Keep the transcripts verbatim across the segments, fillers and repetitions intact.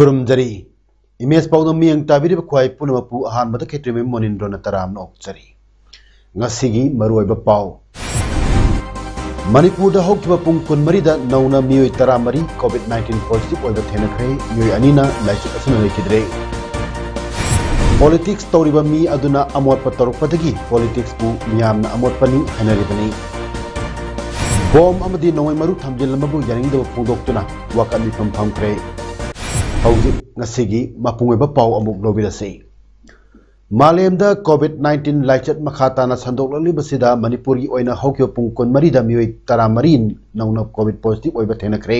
ꯈꯨꯔꯨꯝꯖꯔꯤ꯫ Image ꯄꯥꯎꯗꯝ ꯃꯤꯠꯌꯦꯡ ꯇꯥꯕꯤꯔꯤꯕ ꯈ꯭ꯋꯥꯏ ꯄꯨꯝꯅꯃꯛꯄꯨ ꯑꯍꯥꯟꯕꯗ ꯈꯦꯇ꯭ꯔꯤꯃꯌꯨꯝ ꯃꯣꯅꯤꯟꯗ꯭ꯔꯣꯅ ꯇꯔꯥꯝꯅ ꯑꯣꯛꯆꯔꯤ꯫ ꯉꯁꯤꯒꯤ ꯃꯔꯨꯑꯣꯏꯕ ꯄꯥꯎ꯫ ꯃꯅꯤꯄꯨꯔꯗ ꯍꯧꯈꯤꯕ ꯄꯨꯡ ꯀꯨꯟꯃꯔꯤꯗ ꯅꯧꯅ ꯃꯤꯑꯣꯏ ꯇꯔꯥꯃꯔꯤ COVID nineteen positive ꯑꯣꯏꯕ ꯊꯦꯡꯅꯈ꯭ꯔꯦ꯫ ꯃꯤꯑꯣꯏ ꯑꯅꯤꯅ ꯂꯥꯏꯆꯠ ꯑꯁꯤꯅ ꯂꯩꯈꯤꯗ꯭ꯔꯦ꯫ Politics ꯇꯧꯔꯤꯕ ꯃꯤ ꯑꯗꯨꯅ ꯑꯃꯣꯠꯄ ꯇꯧꯔꯛꯄꯗꯒꯤ politicsꯄꯨ ꯃꯤꯌꯥꯝꯅ ꯑꯃꯣꯠꯄꯅꯤ ꯍꯥꯏꯅꯔꯤꯕꯅꯤ꯫ ꯕꯣꯝ ꯑꯃꯗꯤ ꯅꯣꯡꯃꯩ ꯃꯔꯨ ꯊꯝꯖꯤꯜꯂꯝꯕꯕꯨ ꯌꯥꯅꯤꯡꯗꯕ ꯐꯣꯡꯗꯣꯛꯇꯨꯅ ꯋꯥꯀꯠ ꯃꯤꯐꯝ ꯐꯝꯈ꯭ꯔꯦ꯫ ꯍꯧꯖꯤꯛ ꯉꯁꯤꯒꯤ ꯃꯄꯨꯡ ꯑꯣꯏꯕ ꯄꯥꯎ ꯑꯃꯨꯛ ꯂꯧꯕꯤꯔꯁꯤ꯫ ꯃꯥꯂꯦꯝꯗ COVID nineteen ꯂꯥꯏꯆꯠ ꯃꯈꯥ ꯇꯥꯅ ꯁꯟꯗꯣꯛꯂꯛꯂꯤꯕꯁꯤꯗ ꯃꯅꯤꯄꯨꯔꯒꯤ ꯑꯣꯏꯅ ꯍꯧꯈꯤꯕ ꯄꯨꯡ ꯀꯨꯟꯃꯔꯤꯗ ꯃꯤꯑꯣꯏ ꯇꯔꯥꯃꯔꯤ ꯅꯧꯅ COVID positive ꯑꯣꯏꯕ ꯊꯦꯡꯅꯈ꯭ꯔꯦ꯫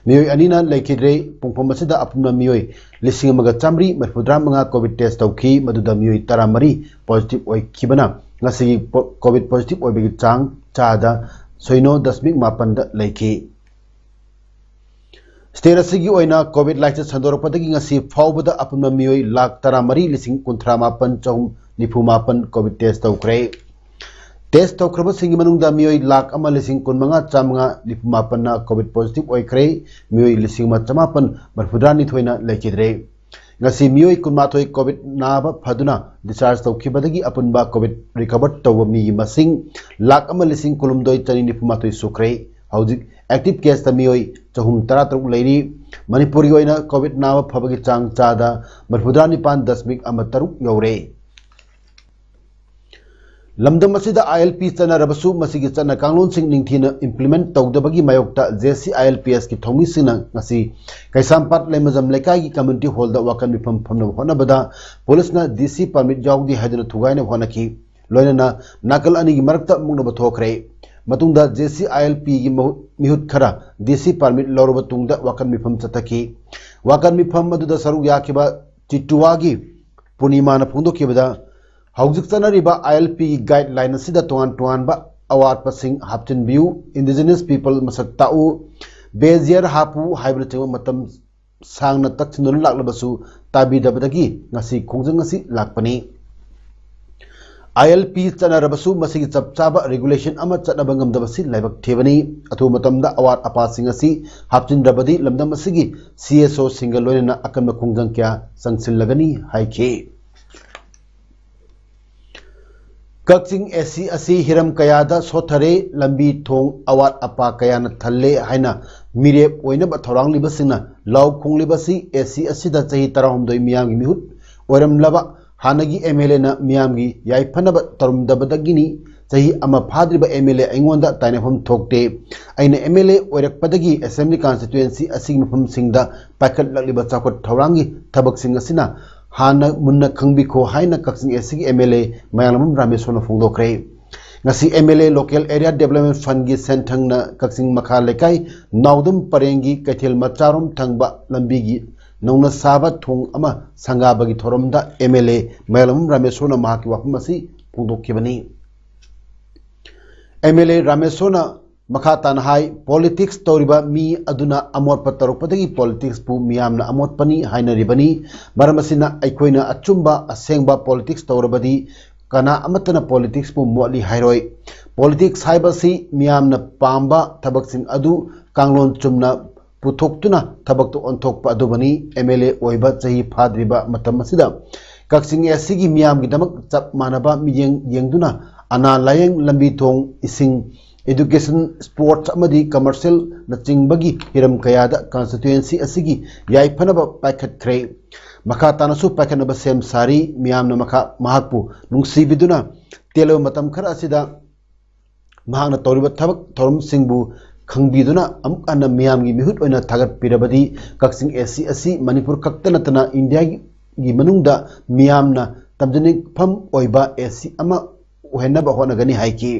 ꯃꯤꯑꯣꯏ ꯑꯅꯤꯅ ꯂꯩꯈꯤꯗ꯭ꯔꯦ꯫ ꯄꯨꯡꯐꯝ ꯑꯁꯤꯗ ꯑꯄꯨꯟꯕ ꯃꯤꯑꯣꯏ ꯂꯤꯁꯤꯡ ꯑꯃꯒ ꯆꯥꯃꯔꯤ ꯃꯔꯤꯐꯨꯇꯔꯥꯃꯉꯥ COVID test ꯇꯧꯈꯤ, ꯃꯗꯨꯗ ꯃꯤꯑꯣꯏ ꯇꯔꯥꯃꯔꯤ positive ꯑꯣꯏꯈꯤꯕꯅ ꯉꯁꯤꯒꯤ ꯄꯣ-, COVID positive ꯑꯣꯏꯕꯒꯤ ꯆꯥꯡ ꯆꯥꯗ ꯁꯣꯏꯅꯣ ꯗꯁꯃꯤꯛ ꯃꯥꯄꯟꯗ ꯂꯩꯈꯤ꯫ State ꯑꯁꯤꯒꯤ ꯑꯣꯏꯅ COVID ꯂꯥꯏꯆꯠ ꯁꯟꯗꯣꯔꯛꯄꯗꯒꯤ ꯉꯁꯤ ꯐꯥꯎꯕꯗ ꯑꯄꯨꯟꯕ ꯃꯤꯑꯣꯏ ꯂꯥꯈ ꯇꯔꯥꯃꯔꯤ ꯂꯤꯁꯤꯡ ꯀꯨꯟꯊ꯭ꯔꯥ ꯃꯥꯄꯟ ꯆꯍꯨꯝ ꯅꯤꯐꯨ ꯃꯥꯄꯟ COVID test ꯇꯧꯈ꯭ꯔꯦ꯫ Test ꯇꯧꯈ꯭ꯔꯕꯁꯤꯡꯒꯤ ꯃꯅꯨꯡꯗ ꯃꯤꯑꯣꯏ ꯂꯥꯈ ꯑꯃ ꯂꯤꯁꯤꯡ ꯀꯨꯟꯃꯉꯥ ꯆꯥꯃꯉꯥ ꯅꯤꯐꯨ ꯃꯥꯄꯟꯅ COVID positive ꯑꯣꯏꯈ꯭ꯔꯦ, ꯃꯤꯑꯣꯏ ꯂꯤꯁꯤꯡ ꯑꯃ ꯆꯃꯥꯄꯟ ꯃꯔꯤꯐꯨꯇꯔꯥꯅꯤꯊꯣꯏꯅ ꯂꯩꯈꯤꯗ꯭ꯔꯦ꯫ ꯉꯁꯤ ꯃꯤꯑꯣꯏ ꯀꯨꯟꯃꯥꯊꯣꯏ COVID ꯅꯥꯕ ꯐꯗꯨꯅ discharge ꯇꯧꯈꯤꯕꯗꯒꯤ ꯑꯄꯨꯟꯕ COVID recover ꯇꯧꯕ ꯃꯤꯒꯤ ꯃꯁꯤꯡ ꯂꯥꯈ ꯑꯃ ꯂꯤꯁꯤꯡ ꯀꯨꯟꯍꯨꯝꯗꯣꯏ ꯆꯅꯤ ꯅꯤꯐꯨ ꯃꯥꯊꯣꯏ ꯁꯨꯈ꯭ꯔꯦ꯫ ꯍꯧꯖꯤꯛ active caseꯇ ꯃꯤꯑꯣꯏ ꯆꯍꯨꯝ ꯇꯔꯥꯇꯔꯨꯛ ꯂꯩꯔꯤ꯫ ꯃꯅꯤꯄꯨꯔꯒꯤ ꯑꯣꯏꯅ COVID ꯅꯥꯕ ꯐꯕꯒꯤ ꯆꯥꯡ ꯆꯥꯗ ꯃꯔꯤꯐꯨꯇꯔꯥ ꯅꯤꯄꯥꯟ ꯗꯁꯃꯤꯛ ꯑꯃ ꯇꯔꯨꯛ ꯌꯧꯔꯦ꯫ ꯂꯝꯗꯝ ꯑꯁꯤꯗ ILP ꯆꯠꯅꯔꯕꯁꯨ ꯃꯁꯤꯒꯤ ꯆꯠꯅ ꯀꯥꯡꯂꯣꯟꯁꯤꯡ ꯅꯤꯡꯊꯤꯅ implement ꯇꯧꯗꯕꯒꯤ ꯃꯥꯌꯣꯛꯇ JCILPSꯀꯤ ꯊꯧꯃꯤꯁꯤꯡꯅ ꯉꯁꯤ ꯀꯩꯁꯥꯝꯄꯥꯠ ꯂꯩꯃꯖꯝ ꯂꯩꯀꯥꯏꯒꯤ community hallꯗ ꯋꯥꯀꯠ ꯃꯤꯐꯝ ꯐꯝꯅꯕ ꯍꯣꯠꯅꯕꯗ ꯄꯨꯂꯤꯁꯅ DC permit ꯌꯥꯎꯗꯦ ꯍꯥꯏꯗꯨꯅ ꯊꯨꯒꯥꯏꯅꯕ ꯍꯣꯠꯅꯈꯤ꯫ ꯂꯣꯏꯅꯅ ꯅꯥꯀꯜ ꯑꯅꯤꯒꯤ ꯃꯔꯛꯇ ꯃꯨꯛꯅꯕ ꯊꯣꯛꯈ꯭ꯔꯦ꯫ ꯃꯇꯨꯡꯗ JCILPꯒꯤ ꯃꯍꯨꯠ, ꯃꯤꯍꯨꯠ ꯈꯔ DC permit ꯂꯧꯔꯕ ꯇꯨꯡꯗ ꯋꯥꯀꯠ ꯃꯤꯐꯝ ꯆꯠꯊꯈꯤ꯫ ꯋꯥꯀꯠ ꯃꯤꯐꯝ ꯑꯗꯨꯗ ꯁꯔꯨꯛ ꯌꯥꯈꯤꯕ ꯆꯤꯇꯨꯋꯥꯒꯤ ꯄꯨꯔꯅꯤꯃꯥꯅ ꯐꯣꯡꯗꯣꯛꯈꯤꯕꯗ, ꯍꯧꯖꯤꯛ ꯆꯠꯅꯔꯤꯕ ILPꯒꯤ guideline ꯑꯁꯤꯗ ꯇꯣꯉꯥꯟ ꯇꯣꯉꯥꯟꯕ ꯑꯋꯥꯠꯄꯁꯤꯡ ꯍꯥꯞꯆꯤꯟꯕꯤꯌꯨ, indigenous people ꯃꯁꯛ ꯇꯥꯛꯎ, ꯕꯦꯖꯤꯌꯔ ꯍꯥꯞꯄꯨ ꯍꯥꯏꯕꯅꯆꯤꯡꯕ ꯃꯇꯝ ꯁꯥꯡꯅ ꯇꯛꯁꯤꯟꯗꯨꯅ ꯂꯥꯛꯂꯕꯁꯨ ꯇꯥꯕꯤꯗꯕꯗꯒꯤ ꯉꯁꯤ ꯈꯣꯡꯖꯪ ꯑꯁꯤ ꯂꯥꯛꯄꯅꯤ꯫ ILP ꯆꯠꯅꯔꯕꯁꯨ ꯃꯁꯤꯒꯤ ꯆꯞ ꯆꯥꯕ regulation ꯑꯃ ꯆꯠꯅꯕ ꯉꯝꯗꯕꯁꯤ ꯂꯥꯏꯕꯛ ꯊꯤꯕꯅꯤ꯫ ꯑꯊꯨꯕ ꯃꯇꯝꯗ ꯑꯋꯥꯠ ꯑꯄꯥꯁꯤꯡ ꯑꯁꯤ ꯍꯥꯞꯆꯤꯟꯗ꯭ꯔꯕꯗꯤ ꯂꯝꯗꯝ ꯑꯁꯤꯒꯤ CSOꯁꯤꯡꯒ ꯂꯣꯏꯅꯅ ꯑꯀꯟꯕ ꯈꯣꯡꯖꯪ ꯀꯌꯥ ꯆꯪꯁꯤꯜꯂꯒꯅꯤ ꯍꯥꯏꯈꯤ꯫ ꯀꯛꯆꯤꯡ AC ꯑꯁꯤ ꯍꯤꯔꯝ ꯀꯌꯥꯗ ꯁꯣꯠꯊꯔꯦ, ꯂꯝꯕꯤ ꯊꯣꯡ ꯑꯋꯥꯠ ꯑꯄꯥ ꯀꯌꯥꯅ ꯊꯜꯂꯦ ꯍꯥꯏꯅ ꯃꯤꯔꯦꯞ ꯑꯣꯏꯅꯕ ꯊꯧꯔꯥꯡꯂꯤꯕꯁꯤꯡꯅ ꯂꯥꯎ ꯈꯣꯡꯂꯤꯕꯁꯤ AC ꯑꯁꯤꯗ ꯆꯍꯤ ꯇꯔꯥꯍꯨꯝꯗꯣꯏ ꯃꯤꯌꯥꯝꯒꯤ ꯃꯤꯍꯨꯠ ꯑꯣꯏꯔꯝꯂꯕ ꯍꯥꯟꯅꯒꯤ MLAꯅ ꯃꯤꯌꯥꯝꯒꯤ ꯌꯥꯏꯐꯅꯕ ꯇꯧꯔꯝꯗꯕꯗꯒꯤꯅꯤ꯫ ꯆꯍꯤ ꯑꯃ ꯐꯥꯗ꯭ꯔꯤꯕ MLA ꯑꯩꯉꯣꯟꯗ ꯇꯥꯏꯅꯐꯝ ꯊꯣꯛꯇꯦ꯫ ꯑꯩꯅ MLA ꯑꯣꯏꯔꯛꯄꯗꯒꯤ assembly constituency ꯑꯁꯤꯒꯤ ꯃꯐꯝꯁꯤꯡꯗ ꯄꯥꯏꯈꯠꯂꯛꯂꯤꯕ ꯆꯥꯎꯈꯠ ꯊꯧꯔꯥꯡꯒꯤ ꯊꯕꯛꯁꯤꯡ ꯑꯁꯤꯅ ꯍꯥꯟꯅ ꯃꯨꯟꯅ ꯈꯪꯕꯤꯈꯣ ꯍꯥꯏꯅ ꯀꯛꯆꯤꯡ ACꯒꯤ MLA ꯃꯌꯥꯡꯂꯝꯕꯝ ꯔꯥꯃꯦꯁꯣꯔꯅ ꯐꯣꯡꯗꯣꯛꯈ꯭ꯔꯦ꯫ ꯉꯁꯤ MLA Local Area Development Fundꯒꯤ ꯁꯦꯟ ꯊꯪꯅ ꯀꯛꯆꯤꯡ ꯃꯈꯥ ꯂꯩꯀꯥꯏ ꯅꯥꯎꯗꯝ ꯄꯔꯦꯡꯒꯤ ꯀꯩꯊꯦꯜ ꯃꯆꯥꯔꯣꯝ ꯊꯪꯕ ꯂꯝꯕꯤꯒꯤ ꯅꯧꯅ ꯁꯥꯕ ꯊꯣꯡ ꯑꯃ ꯁꯪꯒꯥꯕꯒꯤ ꯊꯧꯔꯝꯗ MLA ꯃꯌꯥꯡꯂꯝꯕꯝ ꯔꯥꯃꯦꯁꯣꯔꯅ ꯃꯍꯥꯛꯀꯤ ꯋꯥꯐꯝ ꯑꯁꯤ ꯐꯣꯡꯗꯣꯛꯈꯤꯕꯅꯤ꯫ MLA ꯔꯥꯃꯦꯁꯣꯔꯅ ꯃꯈꯥ ꯇꯥꯅ ꯍꯥꯏ, politics ꯇꯧꯔꯤꯕ ꯃꯤ ꯑꯗꯨꯅ ꯑꯃꯣꯠꯄ ꯇꯧꯔꯛꯄꯗꯒꯤ politicsꯄꯨ ꯃꯤꯌꯥꯝꯅ ꯑꯃꯣꯠꯄꯅꯤ ꯍꯥꯏꯅꯔꯤꯕꯅꯤ꯫ ꯃꯔꯝ ꯑꯁꯤꯅ ꯑꯩꯈꯣꯏꯅ ꯑꯆꯨꯝꯕ ꯑꯁꯦꯡꯕ politics ꯇꯧꯔꯕꯗꯤ ꯀꯅꯥ ꯑꯃꯠꯇꯅ politicsꯄꯨ ꯃꯣꯠꯂꯤ ꯍꯥꯏꯔꯣꯏ꯫ Politics ꯍꯥꯏꯕꯁꯤ ꯃꯤꯌꯥꯝꯅ ꯄꯥꯝꯕ ꯊꯕꯛꯁꯤꯡ ꯑꯗꯨ ꯀꯥꯡꯂꯣꯟ ꯆꯨꯝꯅ ꯄꯨꯊꯣꯛꯇꯨꯅ ꯊꯕꯛꯇ ꯑꯣꯟꯊꯣꯛꯄ ꯑꯗꯨꯕꯨꯅꯤ꯫ MLA ꯑꯣꯏꯕ ꯆꯍꯤ ꯐꯥꯗ꯭ꯔꯤꯕ ꯃꯇꯝ ꯑꯁꯤꯗ ꯀꯛꯆꯤꯡ ACꯒꯤ ꯃꯤꯌꯥꯝꯒꯤꯗꯃꯛ ꯆꯞ ꯃꯥꯟꯅꯕ ꯃꯤꯠꯌꯦꯡ ꯌꯦꯡꯗꯨꯅ ꯑꯅꯥ ꯂꯥꯌꯦꯡ, ꯂꯝꯕꯤ ꯊꯣꯡ, ꯏꯁꯤꯡ, education, sports ꯑꯃꯗꯤ commercialꯅꯆꯤꯡꯕꯒꯤ ꯍꯤꯔꯝ ꯀꯌꯥꯗ constituency ꯑꯁꯤꯒꯤ ꯌꯥꯏꯐꯅꯕ ꯄꯥꯏꯈꯠꯈ꯭ꯔꯦ꯫ ꯃꯈꯥ ꯇꯥꯅꯁꯨ ꯄꯥꯏꯈꯠꯅꯕ ꯁꯦꯝ ꯁꯥꯔꯤ꯫ ꯃꯤꯌꯥꯝꯅ ꯃꯈꯥ, ꯃꯍꯥꯛꯄꯨ ꯅꯨꯡꯁꯤꯕꯤꯗꯨꯅ ꯇꯦꯜꯂꯕ ꯃꯇꯝ ꯈꯔ ꯑꯁꯤꯗ ꯃꯍꯥꯛꯅ ꯇꯧꯔꯤꯕ ꯊꯕꯛ ꯊꯧꯔꯝꯁꯤꯡꯕꯨ ꯈꯪꯕꯤꯗꯨꯅ ꯑꯃꯨꯛ ꯍꯟꯅ ꯃꯤꯌꯥꯝꯒꯤ ꯃꯤꯍꯨꯠ ꯑꯣꯏꯅ ꯊꯥꯒꯠꯄꯤꯔꯕꯗꯤ ꯀꯛꯆꯤꯡ AC ꯑꯁꯤ ꯃꯅꯤꯄꯨꯔ ꯈꯛꯇ ꯅꯠꯇꯅ ꯏꯟꯗꯤꯌꯥꯒꯤ ꯃꯅꯨꯡꯗ ꯃꯤꯌꯥꯝꯅ ꯇꯝꯖꯅꯤꯡꯐꯝ ꯑꯣꯏꯕ AC ꯑꯃ ꯑꯣꯏꯍꯟꯅꯕ ꯍꯣꯠꯅꯒꯅꯤ ꯍꯥꯏꯈꯤ꯫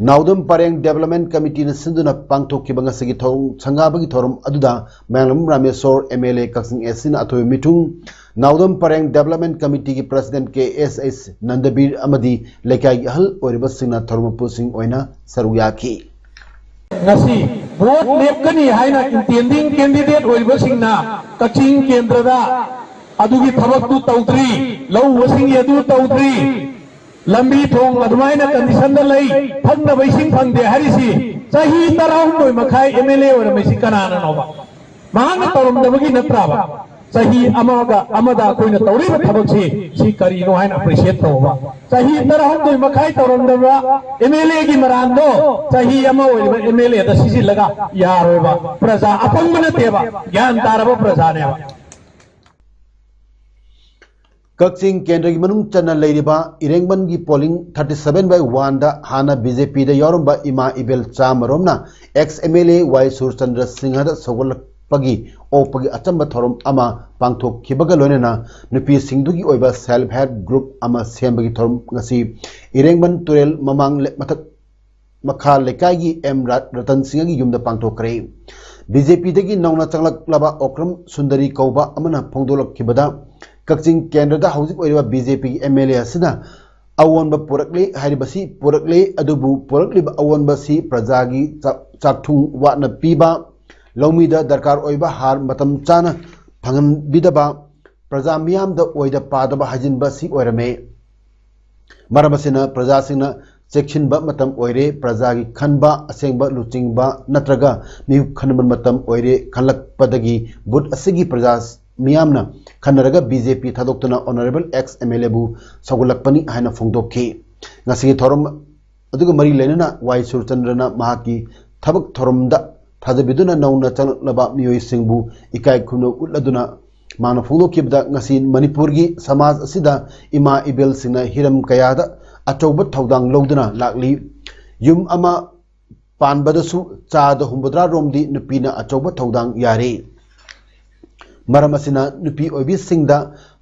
ꯅꯥꯎꯗꯝ ꯄꯔꯦꯡ ꯗꯦꯕꯂꯞꯃꯦꯟ ꯀꯃꯤꯇꯤꯅ ꯁꯤꯟꯗꯨꯅ ꯄꯥꯡꯊꯣꯛꯈꯤꯕ ꯉꯁꯤꯒꯤ ꯊꯧꯔꯝ ꯁꯪꯒꯥꯕꯒꯤ ꯊꯧꯔꯝ ꯑꯗꯨꯗ ꯃꯌꯥꯡꯂꯝ ꯔꯥꯃꯦꯁꯣꯔ, ꯑꯦꯝ ꯑꯦꯜ ꯑꯦ ꯀꯛꯆꯤꯡ ꯑꯦꯁ ꯁꯤꯅ ꯑꯊꯣꯏꯕ ꯃꯤꯊꯨꯡ, ꯅꯥꯎꯗꯝ ꯄꯔꯦꯡ ꯗꯦꯕꯂꯞꯃꯦꯟ ꯀꯃꯤꯇꯤꯒꯤ ꯄ꯭ꯔꯁꯤꯗꯦꯟꯠ ꯀꯦ ꯑꯦꯁ ꯑꯩꯆ ꯅꯟꯗꯕꯤꯔ ꯑꯃꯗꯤ ꯂꯩꯀꯥꯏꯒꯤ ꯑꯍꯜ ꯑꯣꯏꯔꯕꯁꯤꯡꯅ ꯊꯧꯔꯝ ꯃꯄꯨꯁꯤꯡ ꯑꯣꯏꯅ ꯁꯔꯨꯛ ꯌꯥꯈꯤ꯫ ꯉꯁꯤ ꯚꯣꯠ ꯂꯦꯞꯀꯅꯤ ꯍꯥꯏꯅ intending candidate ꯑꯣꯏꯔꯤꯕꯁꯤꯡꯅ ꯀꯛꯆꯤꯡ ꯀꯦꯟꯗ꯭ꯔꯗ ꯑꯗꯨꯒꯤ ꯊꯕꯛꯇꯨ ꯇꯧꯗ꯭ꯔꯤ, ꯂꯧ ꯎꯕꯁꯤꯡꯒꯤ ꯑꯗꯨ ꯇꯧꯗ꯭ꯔꯤ, ꯂꯝꯕꯤ ꯊꯣꯡ ꯑꯗꯨꯃꯥꯏꯅ ꯀꯟꯗꯤꯁꯟꯗ ꯂꯩ, ꯊꯛꯅꯕ ꯏꯁꯤꯡ ꯐꯪꯗꯦ ꯍꯥꯏꯔꯤꯁꯤ ꯆꯍꯤ ꯇꯔꯥꯍꯨꯝꯗꯣꯏ ꯃꯈꯥꯏ ꯑꯦꯝ ꯑꯦꯜ ꯑꯦ ꯑꯣꯏꯔꯝꯃꯤꯁꯤ ꯀꯅꯥꯅꯅꯣꯕ? ꯃꯍꯥꯛꯅ ꯇꯧꯔꯝꯗꯕꯒꯤ ꯅꯠꯇ꯭ꯔꯥꯕ? ꯆꯍꯤ ꯑꯃꯒ ꯑꯃꯗ ꯑꯩꯈꯣꯏꯅ ꯇꯧꯔꯤꯕ ꯊꯕꯛꯁꯤ ꯁꯤ ꯀꯔꯤꯅꯣ ꯍꯥꯏꯅ ꯑꯦꯄ꯭ꯔꯤꯁꯤꯌꯦꯠ ꯇꯧꯕ꯫ ꯆꯍꯤ ꯇꯔꯥꯍꯨꯝꯗꯣꯏ ꯃꯈꯥꯏ ꯇꯧꯔꯝꯗꯕ ꯑꯦꯝ ꯑꯦꯜ ꯑꯦꯒꯤ ꯃꯔꯥꯟꯗꯣ ꯆꯍꯤ ꯑꯃ ꯑꯣꯏꯔꯤꯕ ꯑꯦꯝ ꯑꯦꯜ ꯑꯦꯗ ꯁꯤꯖꯤꯜꯂꯒ ꯌꯥꯔꯣꯏꯕ꯫ ꯄ꯭ꯔꯖꯥ ꯑꯄꯪꯕ ꯅꯠꯇꯦꯕ, ꯒ꯭ꯌꯥꯟ ꯇꯥꯔꯕ ꯄ꯭ꯔꯖꯥꯅꯦꯕ꯫ ꯀꯛꯆꯤꯡ ꯀꯦꯟꯗ꯭ꯔꯒꯤ ꯃꯅꯨꯡ ꯆꯟꯅ ꯂꯩꯔꯤꯕ ꯏꯔꯦꯡꯕꯟꯒꯤ polling thirty seven by one ꯗ ꯍꯥꯟꯅ ꯕꯤ ꯖꯦ ꯄꯤꯗ ꯌꯥꯎꯔꯝꯕ ꯏꯃꯥ ꯏꯕꯦꯜ ꯆꯥꯃꯔꯣꯝꯅ ex M L A ꯋꯥꯏ ꯁꯨꯔꯆꯟꯗ꯭ꯔ ꯁꯤꯡꯍꯗ ꯁꯧꯒꯠꯂꯛꯄꯒꯤ ꯑꯣꯛꯄꯒꯤ ꯑꯆꯝꯕ ꯊꯧꯔꯝ ꯑꯃ ꯄꯥꯡꯊꯣꯛꯈꯤꯕꯒ ꯂꯣꯏꯅꯅ ꯅꯨꯄꯤꯁꯤꯡꯗꯨꯒꯤ ꯑꯣꯏꯕ self help group ꯑꯃ ꯁꯦꯝꯕꯒꯤ ꯊꯧꯔꯝ ꯉꯁꯤ ꯏꯔꯦꯡꯕꯟ ꯇꯨꯔꯦꯜ ꯃꯃꯥꯡ ꯂꯦ-, ꯃꯊꯛ ꯃꯈꯥ ꯂꯩꯀꯥꯏꯒꯤ ꯑꯦꯝ ꯔ-, ꯔꯇꯟ ꯁꯤꯡꯍꯒꯤ ꯌꯨꯝꯗ ꯄꯥꯡꯊꯣꯛꯈ꯭ꯔꯦ꯫ ꯕꯤ ꯖꯦ ꯄꯤꯗꯒꯤ ꯅꯧꯅ ꯆꯪꯂꯛꯂꯕ ꯑꯣꯀ꯭ꯔꯝ ꯁꯨꯟꯗꯔꯤ ꯀꯧꯕ ꯑꯃꯅ ꯐꯣꯡꯗꯣꯛꯂꯛꯈꯤꯕꯗ, ꯀꯛꯆꯤꯡ ꯀꯦꯟꯗ꯭ꯔꯗ ꯍꯧꯖꯤꯛ ꯑꯣꯏꯔꯤꯕ ꯕꯤ ꯖꯦ ꯄꯤꯒꯤ ꯑꯦꯝ ꯑꯦꯜ ꯑꯦ ꯑꯁꯤꯅ ꯑꯑꯣꯟꯕ ꯄꯨꯔꯛꯂꯦ ꯍꯥꯏꯔꯤꯕꯁꯤ ꯄꯨꯔꯛꯂꯦ, ꯑꯗꯨꯕꯨ ꯄꯨꯔꯛꯂꯤꯕ ꯑꯑꯣꯟꯕꯁꯤ ꯄ꯭ꯔꯖꯥꯒꯤ ꯆꯥꯛ-, ꯆꯥꯛꯊꯨꯡ ꯋꯥꯠꯅ ꯄꯤꯕ, ꯂꯧꯃꯤꯗ ꯗꯔꯀꯥꯔ ꯑꯣꯏꯕ ꯍꯥꯔ ꯃꯇꯝ ꯆꯥꯅ ꯐꯪꯍꯟꯕꯤꯗꯕ, ꯄ꯭ꯔꯖꯥ ꯃꯤꯌꯥꯝꯗ ꯑꯣꯏꯗ ꯄꯥꯗꯕ ꯍꯥꯏꯖꯤꯟꯕ ꯑꯁꯤ ꯑꯣꯏꯔꯝꯃꯦ꯫ ꯃꯔꯝ ꯑꯁꯤꯅ ꯄ꯭ꯔꯖꯥꯁꯤꯡꯅ ꯆꯦꯛꯁꯤꯟꯕ ꯃꯇꯝ ꯑꯣꯏꯔꯦ, ꯄ꯭ꯔꯖꯥꯒꯤ ꯈꯟꯕ ꯑꯁꯦꯡꯕ ꯂꯨꯆꯤꯡꯕ ꯅꯠꯇ꯭ꯔꯒ ꯃꯤꯍꯨꯠ ꯈꯟꯕ ꯃꯇꯝ ꯑꯣꯏꯔꯦ ꯈꯜꯂꯛꯄꯗꯒꯤ ꯕꯨꯊ ꯑꯁꯤꯒꯤ ꯄ꯭ꯔꯖꯥ ꯃꯤꯌꯥꯝꯅ ꯈꯟꯅꯔꯒ ꯕꯤ ꯖꯦ ꯄꯤ ꯊꯥꯗꯣꯛꯇꯨꯅ Honourable ex M L A ꯕꯨ ꯁꯧꯒꯠꯂꯛꯄꯅꯤ ꯍꯥꯏꯅ ꯐꯣꯡꯗꯣꯛꯈꯤ꯫ ꯉꯁꯤꯒꯤ ꯊꯧꯔꯝ ꯑꯗꯨꯒ ꯃꯔꯤ ꯂꯩꯅꯅ ꯋꯥꯏ ꯁꯨꯔꯆꯟꯗ꯭ꯔꯅ ꯃꯍꯥꯛꯀꯤ ꯊꯕꯛ ꯊꯧꯔꯝꯗ ꯊꯥꯖꯕꯤꯗꯨꯅ ꯅꯧꯅ ꯆꯪꯂꯛꯂꯕ ꯃꯤꯑꯣꯏꯁꯤꯡꯕꯨ ꯏꯀꯥꯏ ꯈꯨꯝꯅꯕ ꯎꯠꯂꯗꯨꯅ ꯃꯥꯅ ꯐꯣꯡꯗꯣꯛꯈꯤꯕꯗ, ꯉꯁꯤ ꯃꯅꯤꯄꯨꯔꯒꯤ ꯁꯃꯥꯖ ꯑꯁꯤꯗ ꯏꯃꯥ ꯏꯕꯦꯜꯁꯤꯡꯅ ꯍꯤꯔꯝ ꯀꯌꯥꯗ ꯑꯆꯧꯕ ꯊꯧꯗꯥꯡ ꯂꯧꯗꯨꯅ ꯂꯥꯛꯂꯤ꯫ ꯌꯨꯝ ꯑꯃ ꯄꯥꯟꯕꯗꯁꯨ ꯆꯥꯗ ꯍꯨꯝꯐꯨꯇꯔꯥ ꯔꯣꯝꯗꯤ ꯅꯨꯄꯤꯅ ꯑꯆꯧꯕ ꯊꯧꯗꯥꯡ ꯌꯥꯔꯤ꯫ ꯃꯔꯝ ꯑꯁꯤꯅ ꯅꯨꯄꯤ ꯑꯣꯏꯕꯤꯁꯤꯡꯗ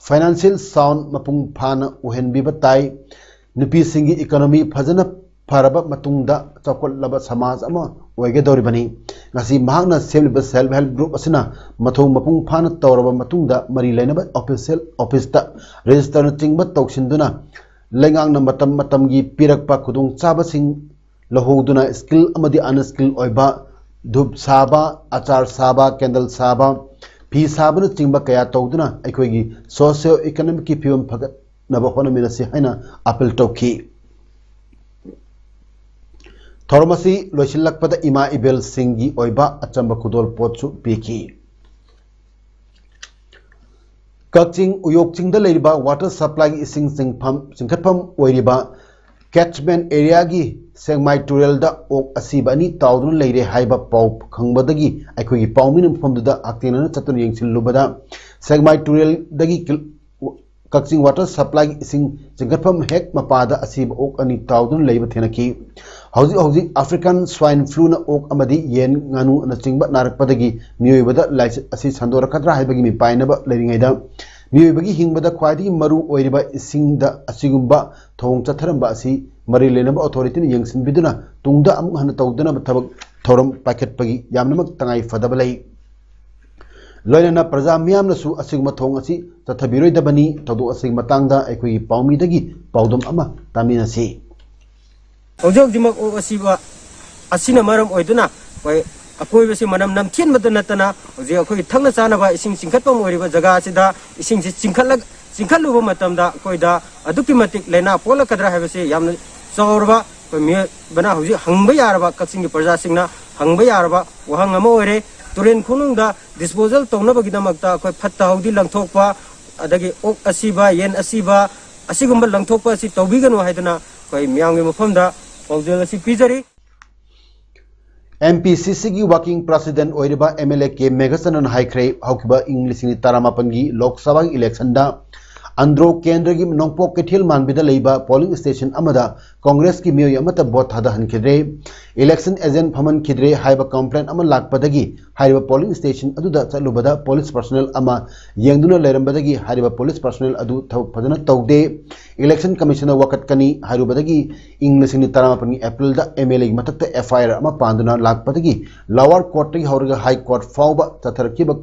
financial sound ꯃꯄꯨꯡ ꯐꯥꯅ ꯑꯣꯏꯍꯟꯕꯤꯕ ꯇꯥꯏ꯫ ꯅꯨꯄꯤꯁꯤꯡꯒꯤ economy ꯐꯖꯅ ꯐꯔꯕ ꯃꯇꯨꯡꯗ ꯆꯥꯎꯈꯠꯂꯕ ꯁꯃꯥꯖ ꯑꯃ ꯑꯣꯏꯒꯗꯧꯔꯤꯕꯅꯤ꯫ ꯉꯁꯤ ꯃꯍꯥꯛꯅ ꯁꯦꯝꯂꯤꯕ self help group ꯑꯁꯤꯅ ꯃꯊꯧ ꯃꯄꯨꯡ ꯐꯥꯅ ꯇꯧꯔꯕ ꯃꯇꯨꯡꯗ ꯃꯔꯤ ꯂꯩꯅꯕ official officeꯇ registerꯅꯆꯤꯡꯕ ꯇꯧꯁꯤꯟꯗꯨꯅ ꯂꯩꯉꯥꯛꯅ ꯃꯇꯝ ꯃꯇꯝꯒꯤ ꯄꯤꯔꯛꯄ ꯈꯨꯗꯣꯡꯆꯥꯕꯁꯤꯡ ꯂꯧꯍꯧꯗꯨꯅ skill ꯑꯃꯗꯤ unskilled ꯑꯣꯏꯕ ꯙꯨꯞ ꯁꯥꯕ, ꯑꯆꯥꯔ ꯁꯥꯕ, candle ꯁꯥꯕ, ꯐꯤ ꯁꯥꯕꯅꯆꯤꯡꯕ ꯀꯌꯥ ꯇꯧꯗꯨꯅ ꯑꯩꯈꯣꯏꯒꯤ socio economicꯀꯤ ꯐꯤꯕꯝ ꯐꯒꯠꯅꯕ ꯍꯣꯠꯅꯃꯤꯟꯅꯁꯤ ꯍꯥꯏꯅ appeal ꯇꯧꯈꯤ꯫ ꯊꯧꯔꯝ ꯑꯁꯤ ꯂꯣꯏꯁꯤꯜꯂꯛꯄꯗ ꯏꯃꯥ ꯏꯕꯦꯜꯁꯤꯡꯒꯤ ꯑꯣꯏꯕ ꯑꯆꯝꯕ ꯈꯨꯗꯣꯜ ꯄꯣꯠꯁꯨ ꯄꯤꯈꯤ꯫ ꯀꯛꯆꯤꯡ ꯎꯌꯣꯛ ꯆꯤꯡꯗ ꯂꯩꯔꯤꯕ water supplyꯒꯤ ꯏꯁꯤꯡ ꯆꯤꯡꯐꯝ, ꯆꯤꯡꯈꯠꯐꯝ ꯑꯣꯏꯔꯤꯕ catchment areaꯒꯤ ꯁꯦꯛꯃꯥꯏ ꯇꯨꯔꯦꯜꯗ ꯑꯣꯛ ꯑꯁꯤꯕ ꯑꯅꯤ ꯇꯥꯎꯗꯨꯅ ꯂꯩꯔꯦ ꯍꯥꯏꯕ ꯄꯥꯎ ꯈꯪꯕꯗꯒꯤ ꯑꯩꯈꯣꯏꯒꯤ ꯄꯥꯎꯃꯤꯅ ꯃꯐꯝꯗꯨꯗ ꯍꯛꯊꯦꯡꯅꯅ ꯆꯠꯇꯨꯅ ꯌꯦꯡꯁꯤꯜꯂꯨꯕꯗ ꯁꯦꯛꯃꯥꯏ ꯇꯨꯔꯦꯜꯗꯒꯤ ꯀꯤꯜ-, ꯀꯛꯆꯤꯡ water supplyꯒꯤ ꯏꯁꯤꯡ ꯆꯤꯡꯈꯠꯐꯝ ꯍꯦꯛ ꯃꯄꯥꯗ ꯑꯁꯤꯕ ꯑꯣꯛ ꯑꯅꯤ ꯇꯥꯎꯗꯨꯅ ꯂꯩꯕ ꯊꯦꯡꯅꯈꯤ꯫ ꯍꯧꯖꯤꯛ ꯍꯧꯖꯤꯛ African swine fluꯅ ꯑꯣꯛ ꯑꯃꯗꯤ ꯌꯦꯟ, ꯉꯥꯅꯨꯅꯆꯤꯡꯕ ꯅꯥꯔꯛꯄꯗꯒꯤ ꯃꯤꯑꯣꯏꯕꯗ ꯂꯥꯏꯆꯠ ꯑꯁꯤ ꯁꯟꯗꯣꯔꯛꯀꯗ꯭ꯔꯥ ꯍꯥꯏꯕꯒꯤ ꯃꯤꯄꯥꯏꯅꯕ ꯂꯩꯔꯤꯉꯩꯗ ꯃꯤꯑꯣꯏꯕꯒꯤ ꯍꯤꯡꯕꯗ ꯈ꯭ꯋꯥꯏꯗꯒꯤ ꯃꯔꯨ ꯑꯣꯏꯔꯤꯕ ꯏꯁꯤꯡꯗ ꯑꯁꯤꯒꯨꯝꯕ ꯊꯧꯑꯣꯡ ꯆꯠꯊꯔꯝꯕ ꯑꯁꯤ ꯃꯔꯤ ꯂꯩꯅꯕ authorityꯅ ꯌꯦꯡꯁꯤꯟꯕꯤꯗꯨꯅ ꯇꯨꯡꯗ ꯑꯃꯨꯛ ꯍꯟꯅ ꯇꯧꯗꯅꯕ ꯊꯕꯛ ꯊꯧꯔꯝ ꯄꯥꯏꯈꯠꯄꯒꯤ ꯌꯥꯝꯅꯃꯛ ꯇꯉꯥꯏ ꯐꯗꯕ ꯂꯩ꯫ ꯂꯣꯏꯅꯅ ꯄ꯭ꯔꯖꯥ ꯃꯤꯌꯥꯝꯅꯁꯨ ꯑꯁꯤꯒꯨꯝꯕ ꯊꯧꯑꯣꯡ ꯑꯁꯤ ꯆꯠꯊꯕꯤꯔꯣꯏꯗꯕꯅꯤ꯫ ꯊꯧꯗꯣꯛ ꯑꯁꯤꯒꯤ ꯃꯇꯥꯡꯗ ꯑꯩꯈꯣꯏꯒꯤ ꯄꯥꯎꯃꯤꯗꯒꯤ ꯄꯥꯎꯗꯝ ꯑꯃ ꯇꯥꯃꯤꯟꯅꯁꯤ꯫ ꯍꯧꯖꯤꯛ ꯍꯧꯖꯤꯛꯃꯛ ꯑꯣꯛ ꯑꯁꯤꯕ ꯑꯁꯤꯅ ꯃꯔꯝ ꯑꯣꯏꯗꯨꯅ ꯑꯩꯈꯣꯏ ꯑꯀꯣꯏꯕꯁꯤ ꯃꯅꯝ ꯅꯝꯊꯤꯍꯟꯕꯇ ꯅꯠꯇꯅ ꯍꯧꯖꯤꯛ ꯑꯩꯈꯣꯏꯒꯤ ꯊꯛꯅ ꯆꯥꯅꯕ ꯏꯁꯤꯡ ꯆꯤꯡꯈꯠꯐꯝ ꯑꯣꯏꯔꯤꯕ ꯖꯒꯥ ꯑꯁꯤꯗ ꯏꯁꯤꯡꯁꯤ ꯆꯤꯡꯈꯠꯂ-, ꯆꯤꯡꯈꯠꯂꯨꯕ ꯃꯇꯝꯗ ꯑꯩꯈꯣꯏꯗ ꯑꯗꯨꯛꯀꯤ ꯃꯇꯤꯛ ꯂꯥꯏꯅꯥ ꯄꯣꯛꯂꯛꯀꯗ꯭ꯔꯥ ꯍꯥꯏꯕꯁꯤ ꯌꯥꯝꯅ ꯆꯥꯎꯔꯕ ꯑꯩꯈꯣꯏ ꯃꯤꯑꯣꯏꯕꯅ ꯍꯧꯖꯤꯛ ꯍꯪꯕ ꯌꯥꯔꯕ, ꯀꯛꯆꯤꯡꯒꯤ ꯄ꯭ꯔꯖꯥꯁꯤꯡꯅ ꯍꯪꯕ ꯌꯥꯔꯕ ꯋꯥꯍꯪ ꯑꯃ ꯑꯣꯏꯔꯦ꯫ ꯇꯨꯔꯦꯟ ꯈꯣꯡꯅꯨꯡꯗ disposal ꯇꯧꯅꯕꯒꯤꯗꯃꯛꯇ ꯑꯩꯈꯣꯏ ꯐꯠꯇ ꯍꯥꯎꯗꯤ ꯂꯪꯊꯣꯛꯄ, ꯑꯗꯒꯤ ꯑꯣꯛ ꯑꯁꯤꯕ, ꯌꯦꯟ ꯑꯁꯤꯕ, ꯑꯁꯤꯒꯨꯝꯕ ꯂꯪꯊꯣꯛꯄ ꯑꯁꯤ ꯇꯧꯕꯤꯒꯅꯨ ꯍꯥꯏꯗꯅ ꯑꯩꯈꯣꯏ ꯃꯤꯌꯥꯝꯒꯤ ꯃꯐꯝꯗ ꯄꯥꯎꯖꯦꯜ ꯑꯁꯤ ꯄꯤꯖꯔꯤ꯫ MPCCꯒꯤ working president ꯑꯣꯏꯔꯤꯕ MLA ꯀꯦ ꯃꯦꯘꯆꯟꯗ꯭ꯔꯅ ꯍꯥꯏꯈ꯭ꯔꯦ, ꯍꯧꯈꯤꯕ ꯏꯪ ꯂꯤꯁꯤꯡ ꯑꯅꯤ ꯇꯔꯥꯃꯥꯄꯟꯒꯤ ꯂꯣꯛ ꯁꯚꯥꯒꯤ electionꯗ ꯑꯟꯗ꯭ꯔꯣ ꯀꯦꯟꯗ꯭ꯔꯒꯤ ꯅꯣꯡꯄꯣꯛ ꯀꯩꯊꯦꯜ ꯃꯥꯟꯕꯤꯗ ꯂꯩꯕ polling station ꯑꯃꯗ Congressꯀꯤ ꯃꯤꯑꯣꯏ ꯑꯃꯠꯇ vote ꯊꯥꯗꯍꯟꯈꯤꯗ꯭ꯔꯦ, election agent ꯐꯝꯍꯟꯈꯤꯗ꯭ꯔꯦ ꯍꯥꯏꯕ complaint ꯑꯃ ꯂꯥꯛꯄꯗꯒꯤ ꯍꯥꯏꯔꯤꯕ polling station ꯑꯗꯨꯗ ꯆꯠꯂꯨꯕꯗ police personnel ꯑꯃ ꯌꯦꯡꯗꯨꯅ ꯂꯩꯔꯝꯕꯗꯒꯤ ꯍꯥꯏꯔꯤꯕ police personnel ꯑꯗꯨ ꯊꯕꯛ ꯐꯖꯅ ꯇꯧꯗꯦ꯫ Election Commissionꯅ ꯋꯥꯀꯠꯀꯅꯤ ꯍꯥꯏꯔꯨꯕꯗꯒꯤ ꯏꯪ ꯂꯤꯁꯤꯡ ꯑꯅꯤ ꯇꯔꯥꯃꯥꯄꯟꯒꯤ Aprilꯗ MLAꯒꯤ ꯃꯊꯛꯇ FIR ꯑꯃ ꯄꯥꯟꯗꯨꯅ ꯂꯥꯛꯄꯗꯒꯤ lower courtꯇꯒꯤ ꯍꯧꯔꯒ High Court ꯐꯥꯎꯕ ꯆꯠꯊꯔꯛꯈꯤꯕ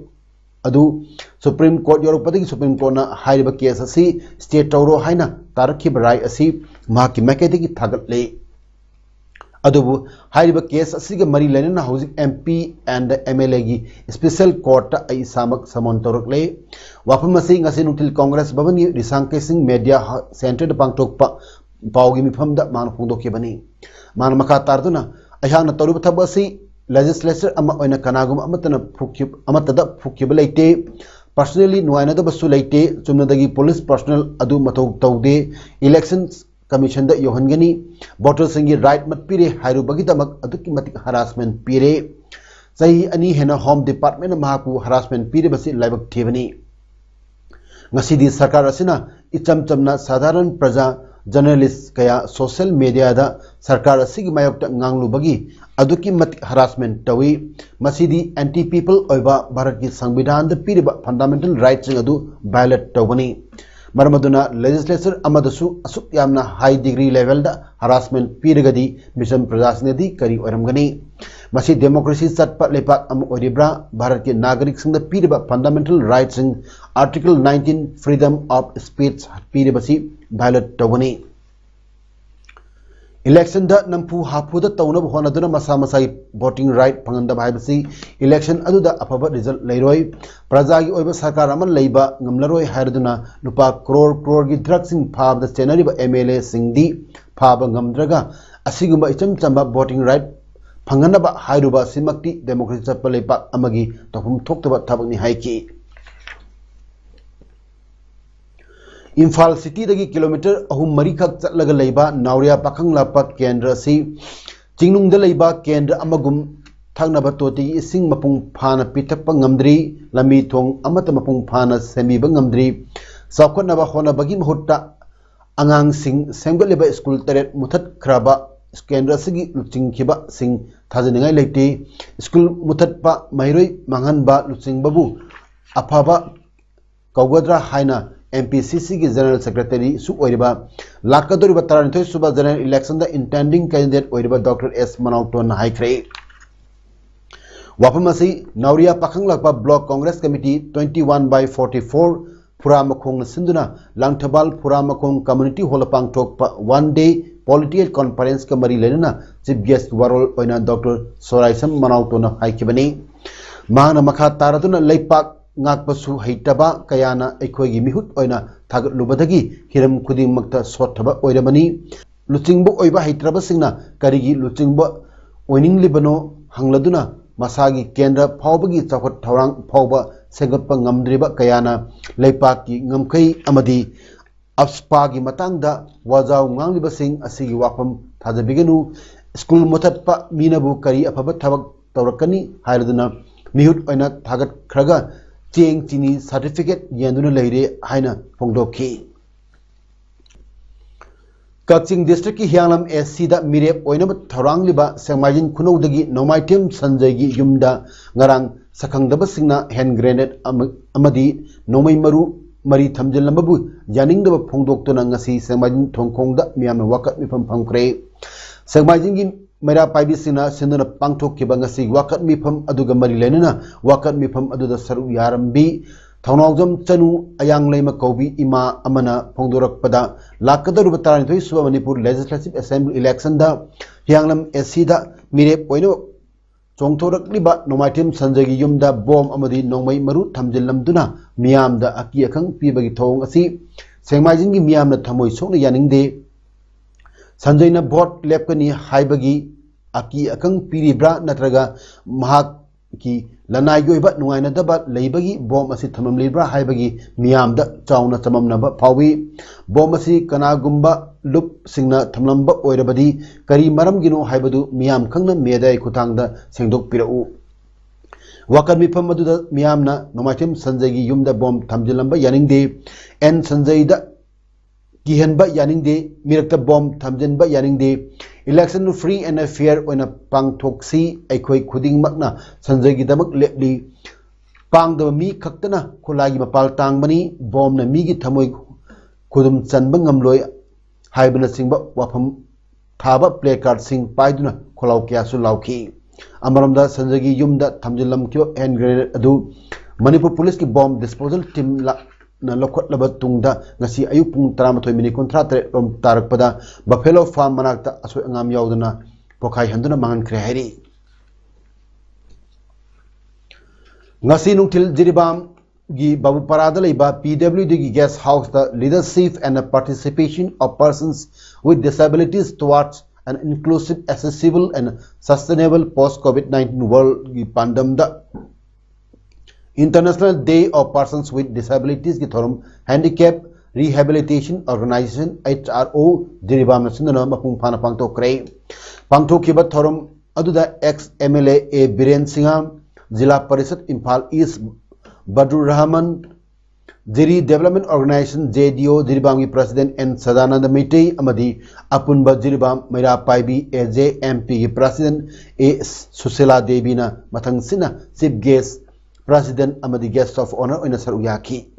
ꯑꯗꯨ Supreme Court ꯌꯧꯔꯛꯄꯗꯒꯤ Supreme Courtꯅ ꯍꯥꯏꯔꯤꯕ case ꯑꯁꯤ stay ꯇꯧꯔꯣ ꯍꯥꯏꯅ ꯇꯥꯔꯛꯈꯤꯕ ꯔꯥꯏ ꯑꯁꯤ ꯃꯍꯥꯛꯀꯤ ꯃꯥꯏꯀꯩꯗꯒꯤ ꯊꯥꯒꯠꯂꯤ꯫ ꯑꯗꯨꯕꯨ ꯍꯥꯏꯔꯤꯕ case ꯑꯁꯤꯒ ꯃꯔꯤ ꯂꯩꯅꯅ ꯍꯧꯖꯤꯛ MP and MLAꯒꯤ special courtꯇ ꯑꯩ ꯏꯁꯥꯃꯛ summon ꯇꯧꯔꯛꯂꯦ꯫ ꯋꯥꯐꯝ ꯑꯁꯤ ꯉꯁꯤ ꯅꯨꯡꯊꯤꯜ Congress ꯚꯕꯟꯒꯤ ꯔꯤꯁꯥꯡ ꯀꯩꯁꯤꯡ media centreꯗ ꯄꯥꯡꯊꯣꯛꯄ ꯄꯥꯎꯒꯤ ꯃꯤꯐꯝꯗ ꯃꯍꯥꯛꯅ ꯐꯣꯡꯗꯣꯛꯈꯤꯕꯅꯤ꯫ ꯃꯍꯥꯛꯅ ꯃꯈꯥ ꯇꯥꯔꯗꯨꯅ, "ꯑꯩꯍꯥꯛꯅ ꯇꯧꯔꯤꯕ ꯊꯕꯛ ꯑꯁꯤ legislature ꯑꯃ ꯑꯣꯏꯅ ꯀꯅꯥꯒꯨꯝꯕ ꯑꯃꯠꯇꯅ ꯐꯨꯈꯤ-, ꯑꯃꯠꯇꯗ ꯐꯨꯈꯤꯕ ꯂꯩꯇꯦ꯫ Personally ꯅꯨꯡꯉꯥꯏꯅꯗꯕꯁꯨ ꯂꯩꯇꯦ꯫ ꯆꯨꯝꯅꯗꯒꯤ police personnel ꯑꯗꯨ ꯃꯊꯧ ꯇꯧꯗꯦ꯫ Election Commissionꯗ ꯌꯧꯍꯟꯒꯅꯤ꯫ Voterꯁꯤꯡꯒꯤ right ꯃꯠꯄꯤꯔꯦ ꯍꯥꯏꯔꯨꯕꯒꯤꯗꯃꯛ ꯑꯗꯨꯛꯀꯤ ꯃꯇꯤꯛ harassment ꯄꯤꯔꯦ꯫ ꯆꯍꯤ ꯑꯅꯤ ꯍꯦꯟꯅ Home Departmentꯅ ꯃꯍꯥꯛꯄꯨ harassment ꯄꯤꯔꯤꯕꯁꯤ ꯂꯥꯏꯕꯛ ꯊꯤꯕꯅꯤ꯫ ꯉꯁꯤꯗꯤ ꯁꯔꯀꯥꯔ ꯑꯁꯤꯅ ꯏꯆꯝ ꯆꯝꯅ ꯁꯥꯙꯥꯔꯟ ꯄ꯭ꯔꯖꯥ, journalist ꯀꯌꯥ social mediaꯗ ꯁꯔꯀꯥꯔ ꯑꯁꯤꯒꯤ ꯃꯥꯌꯣꯛꯇ ꯉꯥꯡꯂꯨꯕꯒꯤ ꯑꯗꯨꯛꯀꯤ ꯃꯇꯤꯛ harassment ꯇꯧꯏ꯫ ꯃꯁꯤꯗꯤ anti people ꯑꯣꯏꯕ ꯚꯥꯔꯠꯀꯤ ꯁꯪꯕꯤꯙꯥꯟꯗ ꯄꯤꯔꯤꯕ fundamental rightꯁꯤꯡ ꯑꯗꯨ violate ꯇꯧꯕꯅꯤ꯫ ꯃꯔꯝ ꯑꯗꯨꯅ legislature ꯑꯃꯗꯁꯨ ꯑꯁꯨꯛ ꯌꯥꯝꯅ high degree levelꯗ harassment ꯄꯤꯔꯒꯗꯤ ꯃꯤꯆꯝ ꯄ꯭ꯔꯖꯥꯁꯤꯡꯅꯗꯤ ꯀꯔꯤ ꯑꯣꯏꯔꯝꯒꯅꯤ? ꯃꯁꯤ democracy ꯆꯠꯄ ꯂꯩꯄꯥꯛ ꯑꯃ ꯑꯣꯏꯔꯤꯕ꯭ꯔꯥ? ꯚꯥꯔꯠꯀꯤ ꯅꯥꯒꯔꯤꯛꯁꯤꯡꯗ ꯄꯤꯔꯤꯕ fundamental rightꯁꯤꯡ, Article nineteen freedom of speech ꯄꯤꯔꯤꯕꯁꯤ violate ꯇꯧꯒꯅꯤ꯫ Electionꯗ ꯅꯝꯐꯨ ꯍꯥꯐꯨꯗ ꯇꯧꯅꯕ ꯍꯣꯠꯅꯗꯨꯅ ꯃꯁꯥ ꯃꯁꯥꯒꯤ voting right ꯐꯪꯍꯟꯗꯕ ꯍꯥꯏꯕꯁꯤ election ꯑꯗꯨꯗ ꯑꯐꯕ result ꯂꯩꯔꯣꯏ꯫ ꯄ꯭ꯔꯖꯥꯒꯤ ꯑꯣꯏꯕ ꯁꯔꯀꯥꯔ ꯑꯃ ꯂꯩꯕ ꯉꯝꯂꯔꯣꯏ ꯍꯥꯏꯔꯗꯨꯅ ꯂꯨꯄꯥ ꯀ꯭ꯔꯣꯔ ꯀ꯭ꯔꯣꯔꯒꯤ drugꯁꯤꯡ ꯐꯥꯕꯗ ꯆꯦꯟꯅꯔꯤꯕ MLAꯁꯤꯡꯗꯤ ꯐꯥꯕ ꯉꯝꯗ꯭ꯔꯒ ꯑꯁꯤꯒꯨꯝꯕ ꯏꯆꯝ ꯆꯝꯕ voting right ꯐꯪꯍꯟꯅꯕ ꯍꯥꯏꯔꯨꯕ ꯑꯁꯤꯃꯛꯇꯤ democracy ꯆꯠꯄ ꯂꯩꯄꯥꯛ ꯑꯃꯒꯤ ꯇꯧꯐꯝ ꯊꯣꯛꯇꯕ ꯊꯕꯛꯅꯤ ꯍꯥꯏꯈꯤ꯫ ꯏꯝꯐꯥꯜ cityꯗꯒꯤ kilometre ꯑꯍꯨꯝ ꯃꯔꯤꯈꯛ ꯆꯠꯂꯒ ꯂꯩꯕ ꯅꯥꯎꯔꯤꯌꯥ ꯄꯥꯈꯪꯂꯥꯛꯄ ꯀꯦꯟꯗ꯭ꯔ ꯑꯁꯤ ꯆꯤꯡꯅꯨꯡꯗ ꯂꯩꯕ ꯀꯦꯟꯗ꯭ꯔ ꯑꯃꯒꯨꯝ ꯊꯛꯅꯕ ꯇꯣꯇꯤꯒꯤ ꯏꯁꯤꯡ ꯃꯄꯨꯡ ꯐꯥꯅ ꯄꯤꯊꯛꯄ ꯉꯝꯗ꯭ꯔꯤ, ꯂꯝꯕꯤ ꯊꯣꯡ ꯑꯃꯠꯇ ꯃꯄꯨꯡ ꯐꯥꯅ ꯁꯦꯝꯕꯤꯕ ꯉꯝꯗ꯭ꯔꯤ꯫ ꯆꯥꯎꯈꯠꯅꯕ ꯍꯣꯠꯅꯕꯒꯤ ꯃꯍꯨꯠꯇ ꯑꯉꯥꯡꯁꯤꯡ ꯁꯦꯝꯒꯠꯂꯤꯕ ꯁ꯭ꯀꯨꯜ ꯇꯔꯦꯠ ꯃꯨꯊꯠꯈ꯭ꯔꯕ ꯀꯦꯟꯗ꯭ꯔ ꯑꯁꯤꯒꯤ ꯂꯨꯆꯤꯡꯈꯤꯕꯁꯤꯡ ꯊꯥꯖꯅꯤꯡꯉꯥꯏ ꯂꯩꯇꯦ꯫ ꯁ꯭ꯀꯨꯜ ꯃꯨꯊꯠꯄ, ꯃꯍꯩꯔꯣꯏ ꯃꯥꯡꯍꯟꯕ ꯂꯨꯆꯤꯡꯕꯕꯨ ꯑꯐꯕ ꯀꯧꯒꯗ꯭ꯔꯥ ꯍꯥꯏꯅ M P C C ꯒꯤ General Secretary ꯁꯨ ꯑꯣꯏꯔꯤꯕ, ꯂꯥꯛꯀꯗꯧꯔꯤꯕ ꯇꯔꯥꯅꯤꯊꯣꯏ ꯁꯨꯕ General Election ꯗ intending candidate ꯑꯣꯏꯔꯤꯕ Doctor S ꯃꯅꯥꯎꯇꯣꯟꯅ ꯍꯥꯏꯈ꯭ꯔꯦ꯫ ꯋꯥꯐꯝ ꯑꯁꯤ ꯅꯥꯎꯔꯤꯌꯥ ꯄꯥꯈꯪꯂꯥꯛꯄ Block Congress Committee twenty one by forty four ꯐꯨꯔꯥꯃꯈꯣꯡꯅ ꯁꯤꯟꯗꯨꯅ ꯂꯥꯡꯊꯕꯥꯜ ꯐꯨꯔꯥꯃꯈꯣꯡ Community Hall ꯗ ꯄꯥꯡꯊꯣꯛꯄ one day political conference ꯀ ꯃꯔꯤ ꯂꯩꯅꯅ Chief Guest ꯋꯥꯔꯣꯜ ꯑꯣꯏꯅ Doctor ꯁꯣꯔꯥꯏꯁꯝ ꯃꯅꯥꯎꯇꯣꯟꯅ ꯍꯥꯏꯈꯤꯕꯅꯤ꯫ ꯃꯍꯥꯛꯅ ꯃꯈꯥ ꯇꯥꯔꯗꯨꯅ ꯂꯩꯄꯥꯛ ꯉꯥꯛꯄꯁꯨ ꯍꯩꯇꯕ ꯀꯌꯥꯅ ꯑꯩꯈꯣꯏꯒꯤ ꯃꯤꯍꯨꯠ ꯑꯣꯏꯅ ꯊꯥꯒꯠꯂꯨꯕꯗꯒꯤ ꯍꯤꯔꯝ ꯈꯨꯗꯤꯡꯃꯛꯇ ꯁꯣꯠꯊꯕ ꯑꯣꯏꯔꯕꯅꯤ꯫ ꯂꯨꯆꯤꯡꯕ ꯑꯣꯏꯕ ꯍꯩꯇ꯭ꯔꯕꯁꯤꯡꯅ ꯀꯔꯤꯒꯤ ꯂꯨꯆꯤꯡꯕ ꯑꯣꯏꯅꯤꯡꯂꯤꯕꯅꯣ ꯍꯪꯂꯗꯨꯅ ꯃꯁꯥꯒꯤ ꯀꯦꯟꯗ꯭ꯔ ꯐꯥꯎꯕꯒꯤ ꯆꯥꯎꯈꯠ ꯊꯧꯔꯥꯡ ꯐꯥꯎꯕ ꯁꯦꯝꯒꯠꯄ ꯉꯝꯗ꯭ꯔꯤꯕ ꯀꯌꯥꯅ ꯂꯩꯄꯥꯛꯀꯤ ꯉꯝꯈꯩ ꯑꯃꯗꯤ ꯑꯞꯁꯄꯥꯒꯤ ꯃꯇꯥꯡꯗ ꯋꯥꯖꯥꯎ ꯉꯥꯡꯂꯤꯕꯁꯤꯡ ꯑꯁꯤꯒꯤ ꯋꯥꯐꯝ ꯊꯥꯖꯕꯤꯒꯅꯨ꯫ ꯁ꯭ꯀꯨꯜ ꯃꯨꯊꯠꯄ ꯃꯤꯅꯕꯨ ꯀꯔꯤ ꯑꯐꯕ ꯊꯕꯛ ꯇꯧꯔꯛꯀꯅꯤ ꯍꯥꯏꯔꯗꯨꯅ ꯃꯤꯍꯨꯠ ꯑꯣꯏꯅ ꯊꯥꯒꯠꯈ꯭ꯔꯒ ꯆꯦꯡ ꯆꯤꯅꯤ certificate ꯌꯦꯟꯗꯨꯅ ꯂꯩꯔꯦ ꯍꯥꯏꯅ ꯐꯣꯡꯗꯣꯛꯈꯤ꯫ ꯀꯛꯆꯤꯡ district ꯀꯤ ꯍꯤꯌꯥꯡꯂꯝ S C ꯗ ꯃꯤꯔꯦꯞ ꯑꯣꯏꯅꯕ ꯊꯧꯔꯥꯡꯂꯤꯕ ꯁꯦꯛꯃꯥꯏꯖꯤꯡ ꯈꯨꯅꯧꯗꯒꯤ ꯅꯣꯡꯃꯥꯏꯊꯦꯝ ꯁꯟꯖꯌꯒꯤ ꯌꯨꯝꯗ ꯉꯔꯥꯡ ꯁꯛꯈꯪꯗꯕꯁꯤꯡꯅ hand grenade ꯑꯃ-, ꯑꯃꯗꯤ ꯅꯣꯡꯃꯩ ꯃꯔꯨ ꯃꯔꯤ ꯊꯝꯖꯤꯜꯂꯝꯕꯕꯨ ꯌꯥꯅꯤꯡꯗꯕ ꯐꯣꯡꯗꯣꯛꯇꯨꯅ ꯉꯁꯤ ꯁꯦꯛꯃꯥꯏꯖꯤꯡ ꯊꯣꯡꯈꯣꯡꯗ ꯃꯤꯌꯥꯝꯅ ꯋꯥꯀꯠ ꯃꯤꯐꯝ ꯐꯝꯈ꯭ꯔꯦ꯫ ꯁꯦꯛꯃꯥꯏꯖꯤꯡꯒꯤ ꯃꯩꯔꯥ ꯄꯥꯏꯕꯤꯁꯤꯡꯅ ꯁꯤꯟꯗꯨꯅ ꯄꯥꯡꯊꯣꯛꯈꯤꯕ ꯉꯁꯤꯒꯤ ꯋꯥꯀꯠ ꯃꯤꯐꯝ ꯑꯗꯨꯒ ꯃꯔꯤ ꯂꯩꯅꯅ ꯋꯥꯀꯠ ꯃꯤꯐꯝ ꯑꯗꯨꯗ ꯁꯔꯨꯛ ꯌꯥꯔꯝꯕꯤ ꯊꯧꯅꯥꯎꯖꯝ ꯆꯅꯨ ꯑꯌꯥꯡꯂꯩꯃ ꯀꯧꯕꯤ ꯏꯃꯥ ꯑꯃꯅ ꯐꯣꯡꯗꯣꯔꯛꯄꯗ, ꯂꯥꯛꯀꯗꯧꯔꯤꯕ ꯇꯔꯥꯅꯤꯊꯣꯏ ꯁꯨꯕ ꯃꯅꯤꯄꯨꯔ Legislative Assembly election ꯗ ꯍꯤꯌꯥꯡꯂꯝ S C ꯗ ꯃꯤꯔꯦꯞ ꯑꯣꯏꯅ ꯆꯣꯡꯊꯣꯔꯛꯂꯤꯕ ꯅꯣꯡꯃꯥꯏꯊꯦꯝ ꯁꯟꯖꯌꯒꯤ ꯌꯨꯝꯗ ꯕꯣꯝ ꯑꯃꯗꯤ ꯅꯣꯡꯃꯩ ꯃꯔꯨ ꯊꯝꯖꯤꯜꯂꯝꯗꯨꯅ ꯃꯤꯌꯥꯝꯗ ꯑꯀꯤ ꯑꯈꯪ ꯄꯤꯕꯒꯤ ꯊꯧꯑꯣꯡ ꯑꯁꯤ ꯁꯦꯛꯃꯥꯏꯖꯤꯡꯒꯤ ꯃꯤꯌꯥꯝꯅ ꯊꯃꯣꯏ ꯁꯣꯛꯅ ꯌꯥꯅꯤꯡꯗꯦ꯫ ꯁꯟꯖꯌꯅ vote ꯂꯦꯞꯀꯅꯤ ꯍꯥꯏꯕꯒꯤ ꯑꯀꯤ ꯑꯈꯪ ꯄꯤꯔꯤꯕ꯭ꯔꯥ ꯅꯠꯇ꯭ꯔꯒ ꯃꯍꯥꯛꯀꯤ ꯂꯅꯥꯏꯒꯤ ꯑꯣꯏꯕ ꯅꯨꯡꯉꯥꯏꯅꯗꯕ ꯂꯩꯕꯒꯤ ꯕꯣꯝ ꯑꯁꯤ ꯊꯝꯂꯝꯂꯤꯕ꯭ꯔꯥ ꯍꯥꯏꯕꯒꯤ ꯃꯤꯌꯥꯝꯗ ꯆꯥꯎꯅ ꯆꯃꯝꯅꯕ ꯐꯥꯎꯏ꯫ ꯕꯣꯝ ꯑꯁꯤ ꯀꯅꯥꯒꯨꯝꯕ ꯂꯨꯞꯁꯤꯡꯅ ꯊꯝꯂꯝꯕ ꯑꯣꯏꯔꯕꯗꯤ ꯀꯔꯤ ꯃꯔꯝꯒꯤꯅꯣ ꯍꯥꯏꯕꯗꯨ ꯃꯤꯌꯥꯝ ꯈꯪꯅ media ꯒꯤ ꯈꯨꯠꯊꯥꯡꯗ ꯁꯦꯡꯗꯣꯛꯄꯤꯔꯛꯎ꯫ ꯋꯥꯀꯠ ꯃꯤꯐꯝ ꯑꯗꯨꯗ ꯃꯤꯌꯥꯝꯅ ꯅꯣꯡꯃꯥꯏꯊꯦꯝ ꯁꯟꯖꯌꯒꯤ ꯌꯨꯝꯗ ꯕꯣꯝ ꯊꯝꯖꯤꯜꯂꯝꯕ ꯌꯥꯅꯤꯡꯗꯦ, ꯑꯦꯟ ꯁꯟꯖꯌꯗ ꯀꯤꯍꯟꯕ ꯌꯥꯅꯤꯡꯗꯦ, ꯃꯤꯔꯛꯇ ꯕꯣꯝ ꯊꯝꯖꯤꯟꯕ ꯌꯥꯅꯤꯡꯗꯦ, election free and fair ꯑꯣꯏꯅ ꯄꯥꯡꯊꯣꯛꯁꯤ, ꯑꯩꯈꯣꯏ ꯈꯨꯗꯤꯡꯃꯛꯅ ꯁꯟꯖꯌꯒꯤꯗꯃꯛ ꯂꯦꯞꯂꯤ, ꯄꯥꯡꯗꯕ ꯃꯤ ꯈꯛꯇꯅ ꯈꯨꯠꯂꯥꯏꯒꯤ ꯃꯄꯥꯜ ꯇꯥꯡꯕꯅꯤ, ꯕꯣꯝꯅ ꯃꯤꯒꯤ ꯊꯃꯣꯏ ꯈꯨꯗꯨꯝ ꯆꯟꯕ ꯉꯝꯂꯣꯏ ꯍꯥꯏꯕꯅꯆꯤꯡꯕ ꯋꯥꯐꯝ ꯊꯥꯕ placardꯁꯤꯡ ꯄꯥꯏꯗꯨꯅ ꯈꯣꯜꯂꯥꯎ ꯀꯌꯥꯁꯨ ꯂꯥꯎꯈꯤ꯫ ꯑꯃꯔꯣꯝꯗ ꯁꯟꯖꯌꯒꯤ ꯌꯨꯝꯗ ꯊꯝꯖꯤꯜꯂꯝꯈꯤꯕ hand grenade ꯑꯗꯨ ꯃꯅꯤꯄꯨꯔ ꯄꯨꯂꯤꯁꯀꯤ bomb disposal teamꯅ ꯂꯧꯈꯠꯂꯕ ꯇꯨꯡꯗ ꯉꯁꯤ ꯑꯌꯨꯛ ꯄꯨꯡ ꯇꯔꯥꯃꯥꯊꯣꯏ minute ꯀꯨꯟꯊ꯭ꯔꯥ ꯇꯔꯦꯠ ꯔꯣꯝ ꯇꯥꯔꯛꯄꯗ Buffalo Farm ꯃꯅꯥꯛꯇ ꯑꯁꯣꯏ ꯑꯉꯥꯝ ꯌꯥꯎꯗꯅ ꯄꯣꯈꯥꯏꯍꯟꯗꯨꯅ ꯃꯥꯡꯍꯟꯈ꯭ꯔꯦ ꯍꯥꯏꯔꯤ꯫ ꯉꯁꯤ ꯅꯨꯡꯊꯤꯜ ꯖꯤꯔꯤꯕꯥꯝꯒꯤ ꯕꯥꯕꯨꯄꯥꯔꯥꯗ ꯂꯩꯕ PWDꯒꯤ guest houseꯇ Leadership and Participation of Persons with Disabilities Towards an Inclusive, Accessible and Sustainable Post-COVID nineteen Worldꯒꯤ ꯄꯥꯟꯗꯝꯗ International Day of Persons with Disabilitiesꯀꯤ ꯊꯧꯔꯝ Handicap Rehabilitation Organization, HRO, ꯖꯤꯔꯤꯕꯥꯝꯅ ꯁꯤꯟꯗꯨꯅ ꯃꯄꯨꯡ ꯐꯥꯅ ꯄꯥꯡꯊꯣꯛꯈ꯭ꯔꯦ꯫ ꯄꯥꯡꯊꯣꯛꯈꯤꯕ ꯊꯧꯔꯝ ꯑꯗꯨꯗ ex MLA A Biren Singh, zila parishad Imphal is ꯕꯗꯔꯨꯔ Rahman, Jiri Development Organization, JDO, ꯖꯤꯔꯤꯕꯥꯝꯒꯤ President N Sadananda Meitei ꯑꯃꯗꯤ ꯑꯄꯨꯟꯕ Jiribam ꯃꯩꯔꯥ ꯄꯥꯏꯕꯤ AJMPꯒꯤ President A Sushila ꯗꯦꯕꯤꯅ ꯃꯊꯪꯁꯤꯠꯅ Chief Guest, President ꯑꯃꯗꯤ Guest of Honour ꯑꯣꯏꯅ ꯁꯔꯨꯛ ꯌꯥꯈꯤ꯫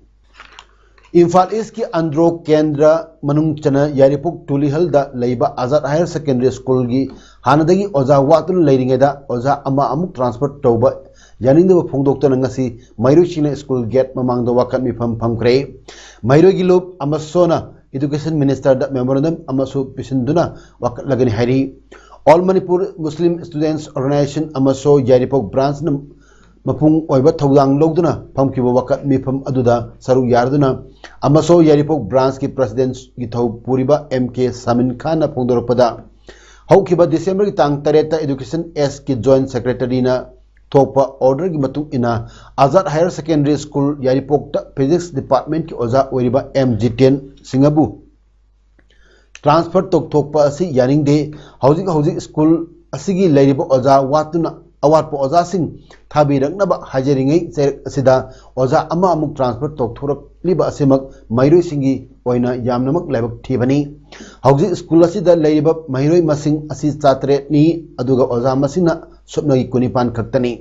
ꯏꯝꯐꯥꯜ ꯏꯁꯀꯤ ꯑꯟꯗ꯭ꯔꯣ ꯀꯦꯟꯗ꯭ꯔ ꯃꯅꯨꯡ ꯆꯟꯅ ꯌꯥꯏꯔꯤꯄꯣꯛ ꯇꯨꯂꯤꯍꯜꯗ ꯂꯩꯕ ꯑꯖꯥꯗ Higher Secondary Schoolꯒꯤ ꯍꯥꯟꯅꯗꯒꯤ ꯑꯣꯖꯥ ꯋꯥꯠꯇꯨꯅ ꯂꯩꯔꯤꯉꯩꯗ ꯑꯣꯖꯥ ꯑꯃ ꯑꯃꯨꯛ transfer ꯇꯧꯕ ꯌꯥꯅꯤꯡꯗꯕ ꯐꯣꯡꯗꯣꯛꯇꯨꯅ ꯉꯁꯤ ꯃꯍꯩꯔꯣꯏꯁꯤꯡꯅ school gate ꯃꯃꯥꯡꯗ ꯋꯥꯀꯠ ꯃꯤꯐꯝ ꯐꯝꯈ꯭ꯔꯦ꯫ ꯃꯍꯩꯔꯣꯏꯒꯤ ꯂꯨꯞ ꯑꯃꯁꯣꯅ Education Ministerꯗ memorandum ꯑꯃꯁꯨ ꯄꯤꯁꯤꯟꯗꯨꯅ ꯋꯥꯀꯠꯂꯒꯅꯤ ꯍꯥꯏꯔꯤ꯫ All Manipur Muslim Students Organisation ꯑꯃꯁꯣ ꯌꯥꯏꯔꯤꯄꯣꯛ branchꯅ ꯃꯄꯨꯡ ꯑꯣꯏꯕ ꯊꯧꯗꯥꯡ ꯂꯧꯗꯨꯅ ꯐꯝꯈꯤꯕ ꯋꯥꯀꯠ ꯃꯤꯐꯝ ꯑꯗꯨꯗ ꯁꯔꯨꯛ ꯌꯥꯔꯗꯨꯅ ꯑꯃꯁꯣ ꯌꯥꯏꯔꯤꯄꯣꯛ branchꯀꯤ Presidentꯒꯤ ꯊꯧ ꯄꯨꯔꯤꯕ M K ꯁꯥꯃꯤꯟ ꯈꯥꯟꯅ ꯐꯣꯡꯗꯣꯔꯛꯄꯗ, ꯍꯧꯈꯤꯕ Decemberꯒꯤ ꯇꯥꯡ ꯇꯔꯦꯠꯇ Education Sꯀꯤ Joint Secretaryꯅ ꯊꯣꯛꯄ orderꯒꯤ ꯃꯇꯨꯡ ꯏꯟꯅ Azad Higher Secondary School ꯌꯥꯏꯔꯤꯄꯣꯛꯇ Physics Departmentꯀꯤ ꯑꯣꯖꯥ ꯑꯣꯏꯔꯤꯕ M ꯖꯤꯇꯦꯟ ꯁꯤꯡꯍꯕꯨ transfer ꯇꯧꯊꯣꯛꯄ ꯑꯁꯤ ꯌꯥꯅꯤꯡꯗꯦ꯫ ꯍꯧꯖꯤꯛ ꯍꯧꯖꯤꯛ school ꯑꯁꯤꯒꯤ ꯂꯩꯔꯤꯕ ꯑꯣꯖꯥ ꯋꯥꯠꯇꯨꯅ ꯑꯋꯥꯠꯄ ꯑꯣꯖꯥꯁꯤꯡ ꯊꯥꯕꯤꯔꯛꯅꯕ ꯍꯥꯏꯖꯔꯤꯉꯩ ꯆꯩꯔꯛ ꯑꯁꯤꯗ ꯑꯣꯖꯥ ꯑꯃ ꯑꯃꯨꯛ transfer ꯇꯧꯊꯣꯔꯛꯂꯤꯕ ꯑꯁꯤꯃꯛ ꯃꯍꯩꯔꯣꯏꯁꯤꯡꯒꯤ ꯑꯣꯏꯅ ꯌꯥꯝꯅꯃꯛ ꯂꯥꯏꯕꯛ ꯊꯤꯕꯅꯤ꯫ ꯍꯧꯖꯤꯛ ꯁ꯭ꯀꯨꯜ ꯑꯁꯤꯗ ꯂꯩꯔꯤꯕ ꯃꯍꯩꯔꯣꯏ ꯃꯁꯤꯡ ꯑꯁꯤ ꯆꯥꯇꯔꯦꯠꯅꯤ, ꯑꯗꯨꯒ ꯑꯣꯖꯥ ꯃꯁꯤꯡꯅ ꯁꯨꯞꯅꯒꯤ ꯀꯨꯟꯅꯤꯄꯥꯟ ꯈꯛꯇꯅꯤ꯫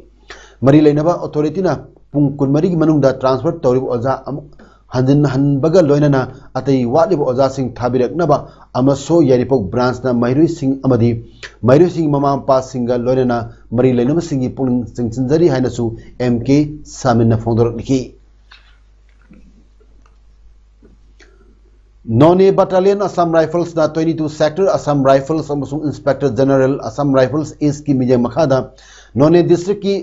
ꯃꯔꯤ ꯂꯩꯅꯕ authority ꯅ ꯄꯨꯡ ꯀꯨꯟꯃꯔꯤꯒꯤ ꯃꯅꯨꯡꯗ transfer ꯇꯧꯔꯤꯕ ꯑꯣꯖꯥ ꯑꯃꯨꯛ ꯍꯟꯖꯤꯟꯍꯟꯕꯒ ꯂꯣꯏꯅꯅ ꯑꯇꯩ ꯋꯥꯠꯂꯤꯕ ꯑꯣꯖꯥꯁꯤꯡ ꯊꯥꯕꯤꯔꯛꯅꯕ ꯑꯃꯁꯨ ꯌꯥꯏꯔꯤꯄꯣꯛ branch ꯅ ꯃꯍꯩꯔꯣꯏꯁꯤꯡ ꯑꯃꯗꯤ ꯃꯍꯩꯔꯣꯏꯁꯤꯡꯒꯤ ꯃꯃꯥ ꯃꯄꯥꯁꯤꯡꯒ ꯂꯣꯏꯅꯅ ꯃꯔꯤ ꯂꯩꯅꯕꯁꯤꯡꯒꯤ ꯄꯨꯛꯅꯤꯡ ꯆꯤꯡꯁꯤꯟꯖꯔꯤ ꯍꯥꯏꯅꯁꯨ ꯑꯦꯝ ꯀꯦ ꯁꯥꯃꯤꯟꯅ ꯐꯣꯡꯗꯣꯔꯛꯂꯤ꯫ Noney Battalion Assam Rifles ꯅ twenty two Sector Assam Rifles ꯑꯃꯁꯨꯡ Inspector General Assam Rifles East ꯀꯤ ꯃꯤꯠꯌꯦꯡ ꯃꯈꯥꯗ Noney district ꯀꯤ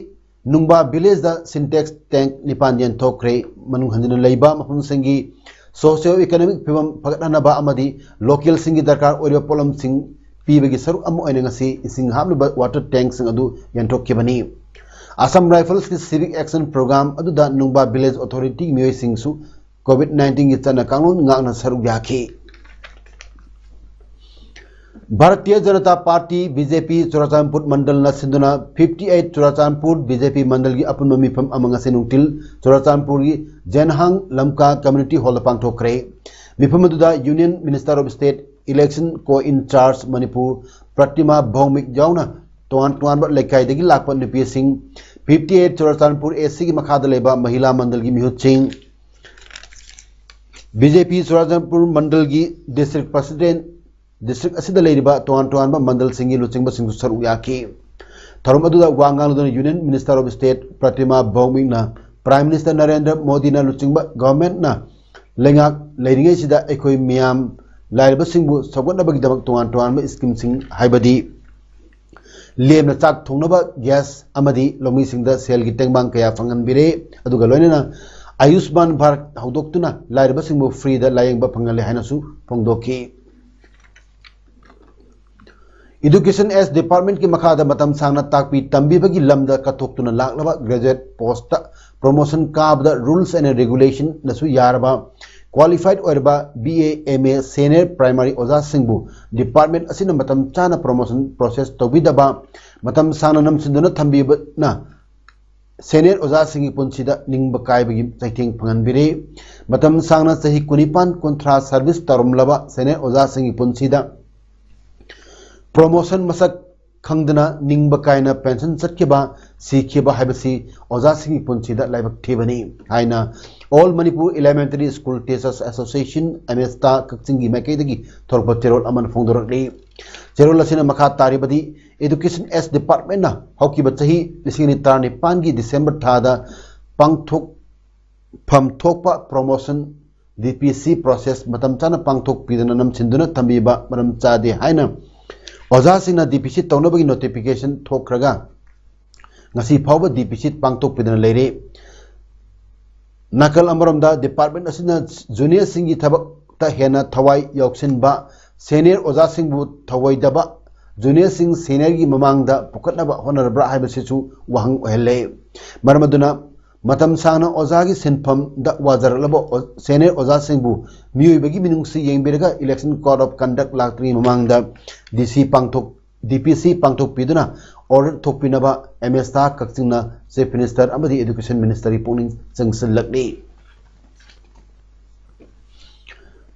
ꯅꯨꯡꯕꯥ village ꯗ Sintex tank ꯅꯤꯄꯥꯟ ꯌꯦꯟꯊꯣꯛꯈ꯭ꯔꯦ꯫ ꯃꯅꯨꯡ ꯍꯟꯖꯤꯟꯅ ꯂꯩꯕ ꯃꯐꯝꯁꯤꯡꯒꯤ socio economic ꯐꯤꯕꯝ ꯐꯒꯠꯍꯟꯅꯕ ꯑꯃꯗꯤ local ꯁꯤꯡꯒꯤ ꯗꯔꯀꯥꯔ ꯑꯣꯏꯔꯤꯕ ꯄꯣꯠꯂꯝꯁꯤꯡ ꯄꯤꯕꯒꯤ ꯁꯔꯨꯛ ꯑꯃ ꯑꯣꯏꯅ ꯉꯁꯤ ꯏꯁꯤꯡ ꯍꯥꯞꯅꯕ water tank ꯁꯤꯡ ꯑꯗꯨ ꯌꯦꯟꯊꯣꯛꯈꯤꯕꯅꯤ꯫ Assam Rifles ꯀꯤ civic action program ꯑꯗꯨꯗ ꯅꯨꯡꯕꯥ village authority ꯒꯤ ꯃꯤꯑꯣꯏꯁꯤꯡꯁꯨ COVID nineteen ꯒꯤ ꯆꯠꯅ ꯀꯥꯡꯂꯣꯟ ꯉꯥꯛꯅ ꯁꯔꯨꯛ ꯌꯥꯈꯤ꯫ Bharatiya Janata party, B J P, Churachandpur ꯃꯟꯗꯜꯅ ꯁꯤꯟꯗꯨꯅ fifty eight Churachandpur B J P ꯃꯟꯗꯜꯒꯤ ꯑꯄꯨꯟꯕ ꯃꯤꯐꯝ ꯑꯃ ꯉꯁꯤ ꯅꯨꯡꯊꯤꯜ ꯆꯨꯔꯥꯆꯥꯟꯄꯨꯔꯒꯤ ꯖꯦꯟꯍꯥꯡ ꯂꯝꯀꯥ community hall ꯗ ꯄꯥꯡꯊꯣꯛꯈ꯭ꯔꯦ꯫ ꯃꯤꯐꯝ ꯑꯗꯨꯗ Union Minister of State Election co-in charge Manipur ꯄ꯭ꯔꯇꯤꯃꯥ ꯚꯧꯃꯤꯛ ꯌꯥꯎꯅ ꯇꯣꯉꯥꯟ ꯇꯣꯉꯥꯟꯕ ꯂꯩꯀꯥꯏꯗꯒꯤ ꯂꯥꯛꯄ ꯅꯨꯄꯤꯁꯤꯡ, fifty eight Churachandpur A C ꯒꯤ ꯃꯈꯥꯗ ꯂꯩꯕ ꯃꯍꯤꯂꯥ ꯃꯟꯗꯜꯒꯤ ꯃꯤꯍꯨꯠꯁꯤꯡ, B J P Churachandpur ꯃꯟꯗꯜꯒꯤ district president, district ꯑꯁꯤꯗ ꯂꯩꯔꯤꯕ ꯇꯣꯉꯥꯟ ꯇꯣꯉꯥꯟꯕ ꯃꯟꯗꯜꯁꯤꯡꯒꯤ ꯂꯨꯆꯤꯡꯕꯁꯤꯡꯁꯨ ꯁꯔꯨꯛ ꯌꯥꯈꯤ꯫ ꯊꯧꯔꯝ ꯑꯗꯨꯗ ꯋꯥ ꯉꯥꯡꯂꯗꯨꯅ Union Minister of State ꯄ꯭ꯔꯇꯤꯃꯥ ꯚꯧꯃꯤꯛꯅ Prime Minister Narendra ꯃꯣꯗꯤꯅ ꯂꯨꯆꯤꯡꯕ government ꯅ ꯂꯩꯉꯥꯛ ꯂꯩꯔꯤꯉꯩꯁꯤꯗ ꯑꯩꯈꯣꯏ ꯃꯤꯌꯥꯝ ꯂꯥꯏꯔꯕꯁꯤꯡꯕꯨ ꯁꯧꯒꯠꯅꯕꯒꯤꯗꯃꯛ ꯇꯣꯉꯥꯟ ꯇꯣꯉꯥꯟꯕ scheme ꯁꯤꯡ, ꯍꯥꯏꯕꯗꯤ ꯂꯦꯝꯅ ꯆꯥꯛ ꯊꯣꯡꯅꯕ gas ꯑꯃꯗꯤ ꯂꯧꯃꯤꯁꯤꯡꯗ ꯁꯦꯜꯒꯤ ꯇꯦꯡꯕꯥꯡ ꯀꯌꯥ ꯐꯪꯍꯟꯕꯤꯔꯦ꯫ ꯑꯗꯨꯒ ꯂꯣꯏꯅꯅ ꯑꯌꯨꯁꯃꯥꯟ ꯚꯥꯔꯠ ꯍꯧꯗꯣꯛꯇꯨꯅ ꯂꯥꯏꯔꯕꯁꯤꯡꯕꯨ free ꯗ ꯂꯥꯌꯦꯡꯕ ꯐꯪꯍꯜꯂꯦ ꯍꯥꯏꯅꯁꯨ ꯐꯣꯡꯗꯣꯛꯈꯤ꯫ Education as department ꯀꯤ ꯃꯈꯥꯗ ꯃꯇꯝ ꯁꯥꯡꯅ ꯇꯥꯛꯄꯤ ꯇꯝꯕꯤꯕꯒꯤ ꯂꯝꯗ ꯀꯠꯊꯣꯛꯇꯨꯅ ꯂꯥꯛꯂꯕ graduate post ꯇ promotion ꯀꯥꯕꯗ rules and regulation ꯅꯁꯨ ꯌꯥꯔꯕ qualified ꯑꯣꯏꯔꯕ B A, M A, senior primary ꯑꯣꯖꯥꯁꯤꯡꯕꯨ department ꯑꯁꯤꯅ ꯃꯇꯝ ꯆꯥꯅ promotion process ꯇꯧꯕꯤꯗꯕ, ꯃꯇꯝ ꯁꯥꯡꯅ ꯅꯝꯁꯤꯟꯗꯨꯅ ꯊꯝꯕꯤꯕꯅ ꯁꯦꯅꯤꯌꯔ ꯑꯣꯖꯥꯁꯤꯡꯒꯤ ꯄꯨꯟꯁꯤꯗ ꯅꯤꯡꯕ ꯀꯥꯏꯕꯒꯤ ꯆꯩꯊꯦꯡ ꯐꯪꯍꯟꯕꯤꯔꯦ꯫ ꯃꯇꯝ ꯁꯥꯡꯅ ꯆꯍꯤ ꯀꯨꯟꯅꯤꯄꯥꯟ ꯀꯨꯟꯊ꯭ꯔꯥ ꯁꯔꯚꯤꯁ ꯇꯧꯔꯝꯂꯕ ꯁꯦꯅꯤꯌꯔ ꯑꯣꯖꯥꯁꯤꯡꯒꯤ ꯄꯨꯟꯁꯤꯗ ꯄ꯭ꯔꯣꯃꯣꯁꯟ ꯃꯁꯛ ꯈꯪꯗꯅ ꯅꯤꯡꯕ ꯀꯥꯏꯅ ꯄꯦꯟꯁꯟ ꯆꯠꯈꯤꯕ, ꯁꯤꯈꯤꯕ ꯍꯥꯏꯕꯁꯤ ꯑꯣꯖꯥꯁꯤꯡꯒꯤ ꯄꯨꯟꯁꯤꯗ ꯂꯥꯏꯕꯛ ꯊꯤꯕꯅꯤ ꯍꯥꯏꯅ All Manipur Elementary School Teachers Association, ꯑꯦꯃꯦꯁꯇꯥ, ꯀꯛꯆꯤꯡꯒꯤ ꯃꯥꯏꯀꯩꯗꯒꯤ ꯊꯣꯔꯛꯄ ꯆꯦꯔꯣꯜ ꯑꯃꯅ ꯐꯣꯡꯗꯣꯔꯛꯂꯤ꯫ ꯆꯦꯔꯣꯜ ꯑꯁꯤꯅ ꯃꯈꯥ ꯇꯥꯔꯤꯕꯗꯤ, Education S Departmentꯅ ꯍꯧꯈꯤꯕ ꯆꯍꯤ ꯂꯤꯁꯤꯡ ꯑꯅꯤ ꯇꯔꯥꯅꯤꯄꯥꯟꯒꯤ ꯗꯤꯁꯦꯝꯕꯔ ꯊꯥꯗ ꯄꯥꯡꯊꯣꯛꯐꯝ ꯊꯣꯛꯄ ꯄ꯭ꯔꯣꯃꯣꯁꯟ ꯗꯤ ꯄꯤ ꯁꯤ ꯄ꯭ꯔꯣꯁꯦꯁ ꯃꯇꯝ ꯆꯥꯅ ꯄꯥꯡꯊꯣꯛꯄꯤꯗꯅ ꯅꯝꯁꯤꯟꯗꯨꯅ ꯊꯝꯕꯤꯕ ꯃꯔꯝ ꯆꯥꯗꯦ ꯍꯥꯏꯅ ꯑꯣꯖꯥꯁꯤꯡꯅ ꯗꯤ ꯄꯤ ꯁꯤ ꯇꯧꯅꯕꯒꯤ ꯅꯣꯇꯤꯐꯤꯀꯦꯁꯟ ꯊꯣꯛꯈ꯭ꯔꯒ ꯉꯁꯤ ꯐꯥꯎꯕ ꯗꯤ ꯄꯤ ꯁꯤ ꯄꯥꯡꯊꯣꯛꯄꯤꯗꯅ ꯂꯩꯔꯤ꯫ ꯅꯥꯀꯜ ꯑꯃꯔꯣꯝꯗ, ꯗꯤꯄꯥꯔꯠꯃꯦꯟ ꯑꯁꯤꯅ ꯖꯨꯅꯤꯌꯔꯁꯤꯡꯒꯤ ꯊꯕꯛꯇ ꯍꯦꯟꯅ ꯊꯋꯥꯏ ꯌꯥꯎꯁꯤꯟꯕ, ꯁꯦꯅꯤꯌꯔ ꯑꯣꯖꯥꯁꯤꯡꯕꯨ ꯊꯧꯑꯣꯏꯗꯕ, ꯖꯨꯅꯤꯌꯔꯁꯤꯡ ꯁꯦꯅꯤꯌꯔꯒꯤ ꯃꯃꯥꯡꯗ ꯄꯨꯈꯠꯅꯕ ꯍꯣꯠꯅꯔꯕ꯭ꯔꯥ ꯍꯥꯏꯕꯁꯤꯁꯨ ꯋꯥꯍꯪ ꯑꯣꯏꯍꯜꯂꯦ꯫ ꯃꯔꯝ ꯑꯗꯨꯅ, ꯃꯇꯝ ꯁꯥꯡꯅ ꯑꯣꯖꯥꯒꯤ ꯁꯤꯟꯐꯝꯗ ꯋꯥꯖꯔꯛꯂꯕ ꯑꯣ-, ꯁꯦꯅꯤꯌꯔ ꯑꯣꯖꯥꯁꯤꯡꯕꯨ ꯃꯤꯑꯣꯏꯕꯒꯤ ꯃꯤꯅꯨꯡꯁꯤ ꯌꯦꯡꯕꯤꯔꯒ Election Code of Conduct ꯂꯥꯛꯇ꯭ꯔꯤꯉꯩ ꯃꯃꯥꯡꯗ ꯗꯤ ꯁꯤ ꯄꯥꯡꯊꯣꯛ, ꯗꯤ ꯄꯤ ꯁꯤ ꯄꯥꯡꯊꯣꯛꯄꯤꯗꯨꯅ ꯑꯣꯗꯤꯠ ꯊꯣꯛꯄꯤꯅꯕ ꯑꯦꯝ ꯑꯦꯁ ꯁꯥꯍ ꯀꯛꯆꯤꯡꯅ ꯆꯤꯐ ꯃꯤꯅꯤꯁꯇꯔ ꯑꯃꯗꯤ ꯑꯦꯗꯨꯀꯦꯁꯟ ꯃꯤꯅꯤꯁꯇꯔꯒꯤ ꯄꯨꯛꯅꯤꯡ ꯆꯪꯁꯤꯜꯂꯛꯂꯤ꯫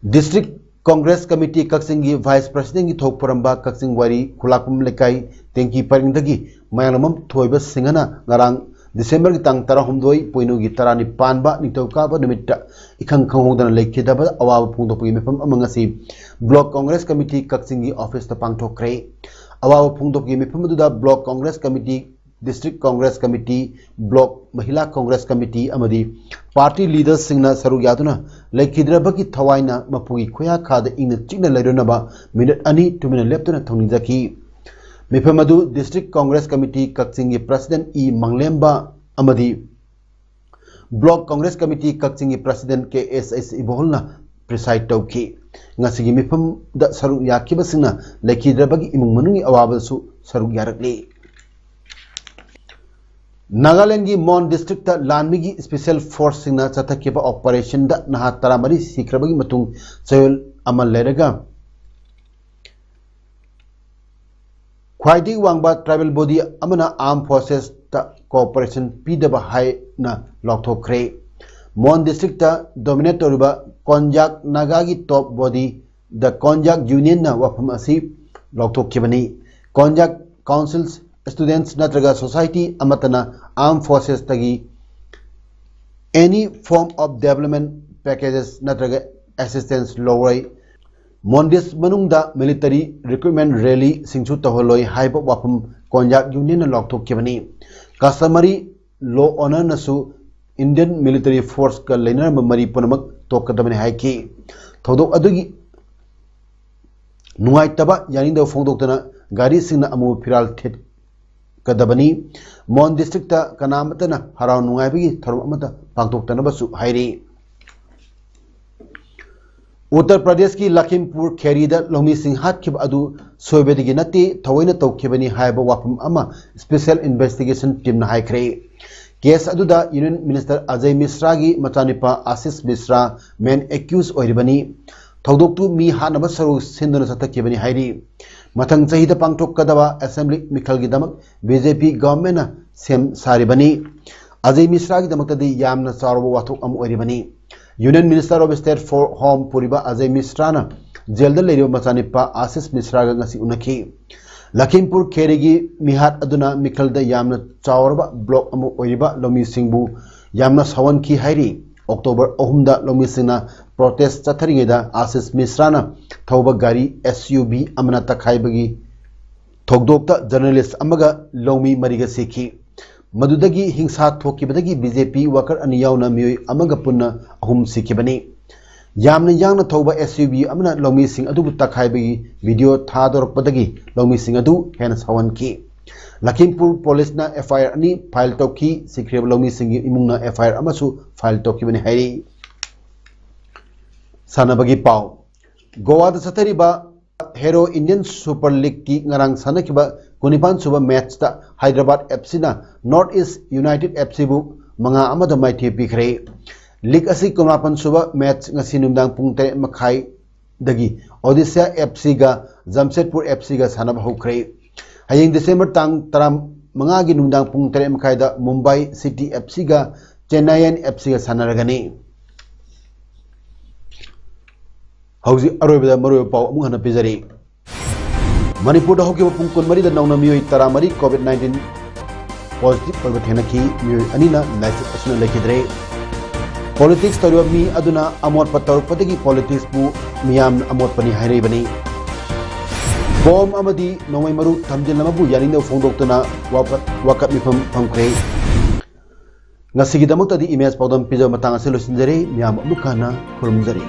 ꯗꯤꯁꯇ꯭ꯔꯤꯛ ꯀꯣꯡꯒ꯭ꯔꯦꯁ ꯀꯃꯤꯇꯤ ꯀꯛꯆꯤꯡꯒꯤ ꯚꯥꯏꯁ ꯄ꯭ꯔꯁꯤꯗꯦꯟꯒꯤ ꯊꯣꯛ ꯄꯨꯔꯝꯕ ꯀꯛꯆꯤꯡ ꯋꯥꯏꯔꯤ ꯈꯨꯂꯥꯛꯄꯝ ꯂꯩꯀꯥꯏ ꯇꯦꯡꯀꯤ ꯄꯔꯤꯡꯗꯒꯤ ꯃꯌꯥꯡꯂꯝꯕꯝ ꯊꯣꯏꯕ ꯁꯤꯡꯍꯅ ꯉꯔꯥꯡ ꯗꯤꯁꯦꯝꯕꯔꯒꯤ ꯇꯥꯡ ꯇꯔꯥꯍꯨꯝꯗꯣꯏ, ꯄꯣꯏꯅꯨꯒꯤ ꯇꯔꯥꯅꯤꯄꯥꯟꯕ ꯅꯤꯡꯊꯧꯀꯥꯕ ꯅꯨꯃꯤꯠꯇ ꯏꯈꯪ ꯈꯪꯍꯧꯗꯅ ꯂꯩꯈꯤꯗꯕꯗ ꯑꯋꯥꯕ ꯐꯣꯡꯗꯣꯛꯄꯒꯤ ꯃꯤꯐꯝ ꯑꯃ ꯉꯁꯤ ꯕ꯭ꯂꯣꯛ ꯀꯣꯡꯒ꯭ꯔꯦꯁ ꯀꯃꯤꯇꯤ ꯀꯛꯆꯤꯡꯒꯤ ꯑꯣꯐꯤꯁꯇ ꯄꯥꯡꯊꯣꯛꯈ꯭ꯔꯦ꯫ ꯑꯋꯥꯕ ꯐꯣꯡꯗꯣꯛꯄꯒꯤ ꯃꯤꯐꯝ ꯑꯗꯨꯗ block Congress committee, district Congress committee, block Mahila Congress committee ꯑꯃꯗꯤ ꯄꯥꯔꯇꯤ ꯂꯤꯗꯔꯁꯤꯡꯅ ꯁꯔꯨꯛ ꯌꯥꯗꯨꯅ ꯂꯩꯈꯤꯗ꯭ꯔꯕꯒꯤ ꯊꯋꯥꯏꯅ ꯃꯄꯨꯒꯤ ꯈꯨꯌꯥꯈꯥꯗ ꯏꯪꯅ ꯆꯤꯛꯅ ꯂꯩꯔꯨꯅꯕ ꯃꯤꯅꯤꯠ ꯑꯅꯤ ꯇꯨꯃꯤꯟꯅ ꯂꯦꯞꯇꯨꯅ ꯊꯧꯅꯤꯖꯈꯤ꯫ ꯃꯤꯐꯝ ꯑꯗꯨ ꯗꯤꯁꯇ꯭ꯔꯤꯛ ꯀꯣꯡꯒ꯭ꯔꯦꯁ ꯀꯃꯤꯇꯤ ꯀꯛꯆꯤꯡꯒꯤ ꯄ꯭ꯔꯁꯤꯗꯦꯟ ꯏ ꯃꯪꯂꯦꯝꯕ ꯑꯃꯗꯤ ꯕ꯭ꯂꯣꯛ ꯀꯣꯡꯒ꯭ꯔꯦꯁ ꯀꯃꯤꯇꯤ ꯀꯛꯆꯤꯡꯒꯤ ꯄ꯭ꯔꯁꯤꯗꯦꯟ ꯀꯦ ꯑꯦꯁ ꯑꯩꯆ ꯏꯕꯣꯍꯜꯅ ꯄ꯭ꯔꯤꯁꯥꯏꯗ ꯇꯧꯈꯤ꯫ ꯉꯁꯤꯒꯤ ꯃꯤꯐꯝꯗ ꯁꯔꯨꯛ ꯌꯥꯈꯤꯕꯁꯤꯡꯅ ꯂꯩꯈꯤꯗ꯭ꯔꯕꯒꯤ ꯏꯃꯨꯡ ꯃꯅꯨꯡꯒꯤ ꯑꯋꯥꯕꯗꯁꯨ ꯁꯔꯨꯛ ꯌꯥꯔꯛꯂꯤ꯫ ꯅꯥꯒꯥꯂꯦꯟꯗꯒꯤ ꯃꯣꯟ ꯗꯤꯁꯇ꯭ꯔꯤꯛꯇ ꯂꯥꯟꯃꯤꯒꯤ ꯁ꯭ꯄꯦꯁꯦꯜ ꯐꯣꯔꯁꯁꯤꯡꯅ ꯆꯠꯊꯈꯤꯕ ꯑꯣꯄꯔꯦꯁꯟꯗ ꯅꯍꯥ ꯇꯔꯥꯃꯔꯤ ꯁꯤꯈ꯭ꯔꯕꯒꯤ ꯃꯇꯨꯡ ꯆꯌꯣꯜ ꯑꯃ ꯂꯩꯔꯒ ꯈ꯭ꯋꯥꯏꯗꯒꯤ ꯋꯥꯡꯕ tribal body ꯑꯃꯅ armed forcesꯇ cooperation ꯄꯤꯗꯕ ꯍꯥꯏꯅ ꯂꯥꯎꯊꯣꯛꯈ꯭ꯔꯦ꯫ ꯃꯣꯟ districtꯇ dominate ꯇꯧꯔꯤꯕ Konyak ꯅꯥꯒꯥꯒꯤ top body the Konyak Unionꯅ ꯋꯥꯐꯝ ꯑꯁꯤ ꯂꯥꯎꯊꯣꯛꯈꯤꯕꯅꯤ꯫ Konyak councils, students ꯅꯠꯇ꯭ꯔꯒ society ꯑꯃꯠꯇꯅ armed forcesꯇꯒꯤ any form of development packages ꯅꯠꯇ꯭ꯔꯒ assistance ꯂꯧꯔꯣꯏ꯫ ꯃꯣꯟꯗꯤꯁ ꯃꯅꯨꯡꯗ military recruitment rallyꯁꯤꯡꯁꯨ ꯇꯧꯍꯜꯂꯣꯏ ꯍꯥꯏꯕ ꯋꯥꯐꯝ Konyak Unionꯅ ꯂꯥꯎꯊꯣꯛꯈꯤꯕꯅꯤ꯫ Customary law honourꯅꯁꯨ Indian military forceꯀ ꯂꯩꯅꯔꯝꯕ ꯃꯔꯤ ꯄꯨꯝꯅꯃꯛ ꯇꯣꯛꯀꯗꯕꯅꯤ ꯍꯥꯏꯈꯤ꯫ ꯊꯧꯗꯣꯛ ꯑꯗꯨꯒꯤ ꯅꯨꯡꯉꯥꯏꯇꯕ ꯌꯥꯅꯤꯡꯗꯕ ꯐꯣꯡꯗꯣꯛꯇꯨꯅ ꯒꯥꯔꯤꯁꯤꯡꯅ ꯑꯃꯨꯕ ꯐꯤꯔꯥꯜ ꯊꯦꯠꯀꯗꯕꯅꯤ꯫ ꯃꯣꯟ districtꯇ ꯀꯅꯥꯃꯠꯇꯅ ꯍꯔꯥꯎ ꯅꯨꯡꯉꯥꯏꯕꯒꯤ ꯊꯧꯔꯝ ꯑꯃꯠꯇ ꯄꯥꯡꯊꯣꯛꯇꯅꯕꯁꯨ ꯍꯥꯏꯔꯤ꯫ ꯎꯠꯇꯔ ꯄ꯭ꯔꯗꯦꯁꯀꯤ ꯂꯈꯤꯝꯄꯨꯔ ꯈꯦꯔꯤꯗ ꯂꯧꯃꯤꯁꯤꯡ ꯍꯥꯠꯈꯤꯕ ꯑꯗꯨ ꯁꯣꯏꯕꯗꯒꯤ ꯅꯠꯇꯦ, ꯊꯑꯣꯏꯅ ꯇꯧꯈꯤꯕꯅꯤ ꯍꯥꯏꯕ ꯋꯥꯐꯝ ꯑꯃ special investigation teamꯅ ꯍꯥꯏꯈ꯭ꯔꯦ꯫ Case ꯑꯗꯨꯗ Union Minister ꯑꯖꯌ ꯃꯤꯁ꯭ꯔꯥꯒꯤ ꯃꯆꯥꯅꯨꯄꯥ ꯑꯥꯁꯤꯁ ꯃꯤꯁ꯭ꯔꯥ main accused ꯑꯣꯏꯔꯤꯕꯅꯤ꯫ ꯊꯧꯗꯣꯛꯇꯨ ꯃꯤ ꯍꯥꯠꯅꯕ ꯁꯔꯨ ꯁꯤꯟꯗꯨꯅ ꯆꯠꯊꯈꯤꯕꯅꯤ ꯍꯥꯏꯔꯤ꯫ ꯃꯊꯪ ꯆꯍꯤꯗ ꯄꯥꯡꯊꯣꯛꯀꯗꯕ assembly ꯃꯤꯈꯜꯒꯤꯗꯃꯛ BJP governmentꯅ ꯁꯦꯝ ꯁꯥꯔꯤꯕꯅꯤ꯫ ꯑꯖꯌ ꯃꯤꯁ꯭ꯔꯥꯒꯤꯗꯃꯛꯇꯗꯤ ꯌꯥꯝꯅ ꯆꯥꯎꯔꯕ ꯋꯥꯊꯣꯛ ꯑꯃ ꯑꯣꯏꯔꯤꯕꯅꯤ꯫ Union Minister of State for Home ꯄꯨꯔꯤꯕ ꯑꯖꯌ ꯃꯤꯁ꯭ꯔꯥꯅ ꯖꯦꯜꯗ ꯂꯩꯔꯤꯕ ꯃꯆꯥꯅꯨꯄꯥ ꯑꯥꯁꯤꯁ ꯃꯤꯁ꯭ꯔꯥꯒ ꯉꯁꯤ ꯎꯅꯈꯤ꯫ ꯂꯈꯤꯝꯄꯨꯔ ꯈꯦꯔꯤꯒꯤ ꯃꯤꯍꯥꯠ ꯑꯗꯨꯅ ꯃꯤꯈꯜꯗ ꯌꯥꯝꯅ ꯆꯥꯎꯔꯕ block ꯑꯃ ꯑꯣꯏꯔꯤꯕ ꯂꯧꯃꯤꯁꯤꯡꯕꯨ ꯌꯥꯝꯅ ꯁꯥꯎꯍꯟꯈꯤ ꯍꯥꯏꯔꯤ꯫ October ꯑꯍꯨꯝꯗ ꯂꯧꯃꯤꯁꯤꯡꯅ protest ꯆꯠꯊꯔꯤꯉꯩꯗ ꯑꯥꯁꯤꯁ ꯃꯤꯁ꯭ꯔꯥꯅ ꯊꯧꯕ ꯒꯥꯔꯤ SUV ꯑꯃꯅ ꯇꯛꯈꯥꯏꯕꯒꯤ ꯊꯧꯗꯣꯛꯇ journalist ꯑꯃꯒ ꯂꯧꯃꯤ ꯃꯔꯤꯒ ꯁꯤꯈꯤ꯫ ꯃꯗꯨꯗꯒꯤ ꯍꯤꯡꯁꯥ ꯊꯣꯛꯈꯤꯕꯗꯒꯤ BJP worker ꯑꯅꯤ ꯌꯥꯎꯅ ꯃꯤꯑꯣꯏ ꯑꯃꯒ ꯄꯨꯟꯅ ꯑꯍꯨꯝ ꯁꯤꯈꯤꯕꯅꯤ꯫ ꯌꯥꯝꯅ ꯌꯥꯡꯅ ꯊꯧꯕ SUV ꯑꯃꯅ ꯂꯧꯃꯤꯁꯤꯡ ꯑꯗꯨꯕꯨ ꯇꯛꯈꯥꯏꯕꯒꯤ video ꯊꯥꯗꯣꯔꯛꯄꯗꯒꯤ ꯂꯧꯃꯤꯁꯤꯡ ꯑꯗꯨ ꯍꯦꯟꯅ ꯁꯥꯎꯍꯟꯈꯤ꯫ ꯂꯈꯤꯝꯄꯨꯔ policeꯅ FIR ꯑꯅꯤ file ꯇꯧꯈꯤ꯫ ꯁꯤꯈ꯭ꯔꯤꯕ ꯂꯧꯃꯤꯁꯤꯡꯒꯤ ꯏꯃꯨꯡꯅ FIR ꯑꯃꯁꯨ file ꯇꯧꯈꯤꯕꯅꯤ ꯍꯥꯏꯔꯤ꯫ ꯁꯥꯟꯅꯕꯒꯤ ꯄꯥꯎ꯫ ꯒꯣꯋꯥꯗ ꯆꯠꯊꯔꯤꯕ Hero Indian Super Leagueꯀꯤ ꯉꯔꯥꯡ ꯁꯥꯟꯅꯈꯤꯕ ꯀꯨꯟꯅꯤꯄꯥꯟ ꯁꯨꯕ matchꯇ Hyderabad FCꯅ North East United FCꯕꯨ ꯃꯉꯥ ꯑꯃꯗ ꯃꯥꯏꯊꯤꯕ ꯄꯤꯈ꯭ꯔꯦ꯫ League ꯑꯁꯤ ꯀꯨꯟꯃꯥꯄꯟ ꯁꯨꯕ match ꯉꯁꯤ ꯅꯨꯃꯤꯗꯥꯡ ꯄꯨꯡ ꯇꯔꯦꯠ ꯃꯈꯥꯏꯗꯒꯤ Odisha FCꯒ Jamshedpur FCꯒ ꯁꯥꯟꯅꯕ ꯍꯧꯈ꯭ꯔꯦ꯫ ꯍꯌꯦꯡ December ꯇꯥꯡ ꯇꯔꯥꯃꯉꯥꯒꯤ ꯅꯨꯃꯤꯗꯥꯡ ꯄꯨꯡ ꯇꯔꯦꯠ ꯃꯈꯥꯏꯗ ꯃꯨꯝꯕꯥꯏ ꯁꯤꯇꯤ ꯑꯦꯐ ꯁꯤꯒ ꯆꯦꯟꯅꯥꯏꯌꯟ ꯑꯦꯐ ꯁꯤꯒ ꯁꯥꯟꯅꯔꯒꯅꯤ꯫ ꯍꯧꯖꯤꯛ ꯑꯔꯣꯏꯕꯗ ꯃꯔꯨꯑꯣꯏꯕ ꯄꯥꯎ ꯑꯃꯨꯛ ꯍꯟꯅ ꯄꯤꯖꯔꯤ꯫ ꯃꯅꯤꯄꯨꯔꯗ ꯍꯧꯈꯤꯕ ꯄꯨꯡ ꯀꯨꯟꯃꯔꯤꯗ ꯅꯧꯅ ꯃꯤꯑꯣꯏ ꯇꯔꯥꯃꯔꯤ COVID nineteen positive ꯑꯣꯏꯕ ꯊꯦꯡꯅꯈꯤ꯫ ꯃꯤꯑꯣꯏ ꯑꯅꯤꯅ ꯂꯥꯏꯆꯠ ꯑꯁꯤꯅ ꯂꯩꯈꯤꯗ꯭ꯔꯦ꯫ Politics ꯇꯧꯔꯤꯕ ꯃꯤ ꯑꯗꯨꯅ ꯑꯃꯣꯠꯄ ꯇꯧꯔꯛꯄꯗꯒꯤ politicsꯄꯨ ꯃꯤꯌꯥꯝꯅ ꯑꯃꯣꯠꯄꯅꯤ ꯍꯥꯏꯔꯛꯏꯕꯅꯤ꯫ ꯕꯣꯝ ꯑꯃꯗꯤ ꯅꯣꯡꯃꯩ ꯃꯔꯨ ꯊꯝꯖꯤꯜ ꯑꯃꯕꯨ ꯌꯥꯅꯤꯡꯗꯕ ꯐꯣꯡꯗꯣꯛꯇꯨꯅ ꯋꯥꯀꯠ-, ꯋꯥꯀꯠ ꯃꯤꯐꯝ ꯐꯝꯈ꯭ꯔꯦ꯫ ꯉꯁꯤꯒꯤꯗꯃꯛꯇꯗꯤ ꯏꯃꯦꯖ ꯄꯥꯎꯗꯝ ꯄꯤꯖꯕ ꯃꯇꯥꯡ ꯑꯁꯤ ꯂꯣꯏꯁꯤꯟꯖꯔꯦ꯫ ꯃꯤꯌꯥꯝ ꯑꯃꯨꯛ ꯍꯟꯅ ꯈꯨꯔꯨꯝꯖꯔꯤ꯫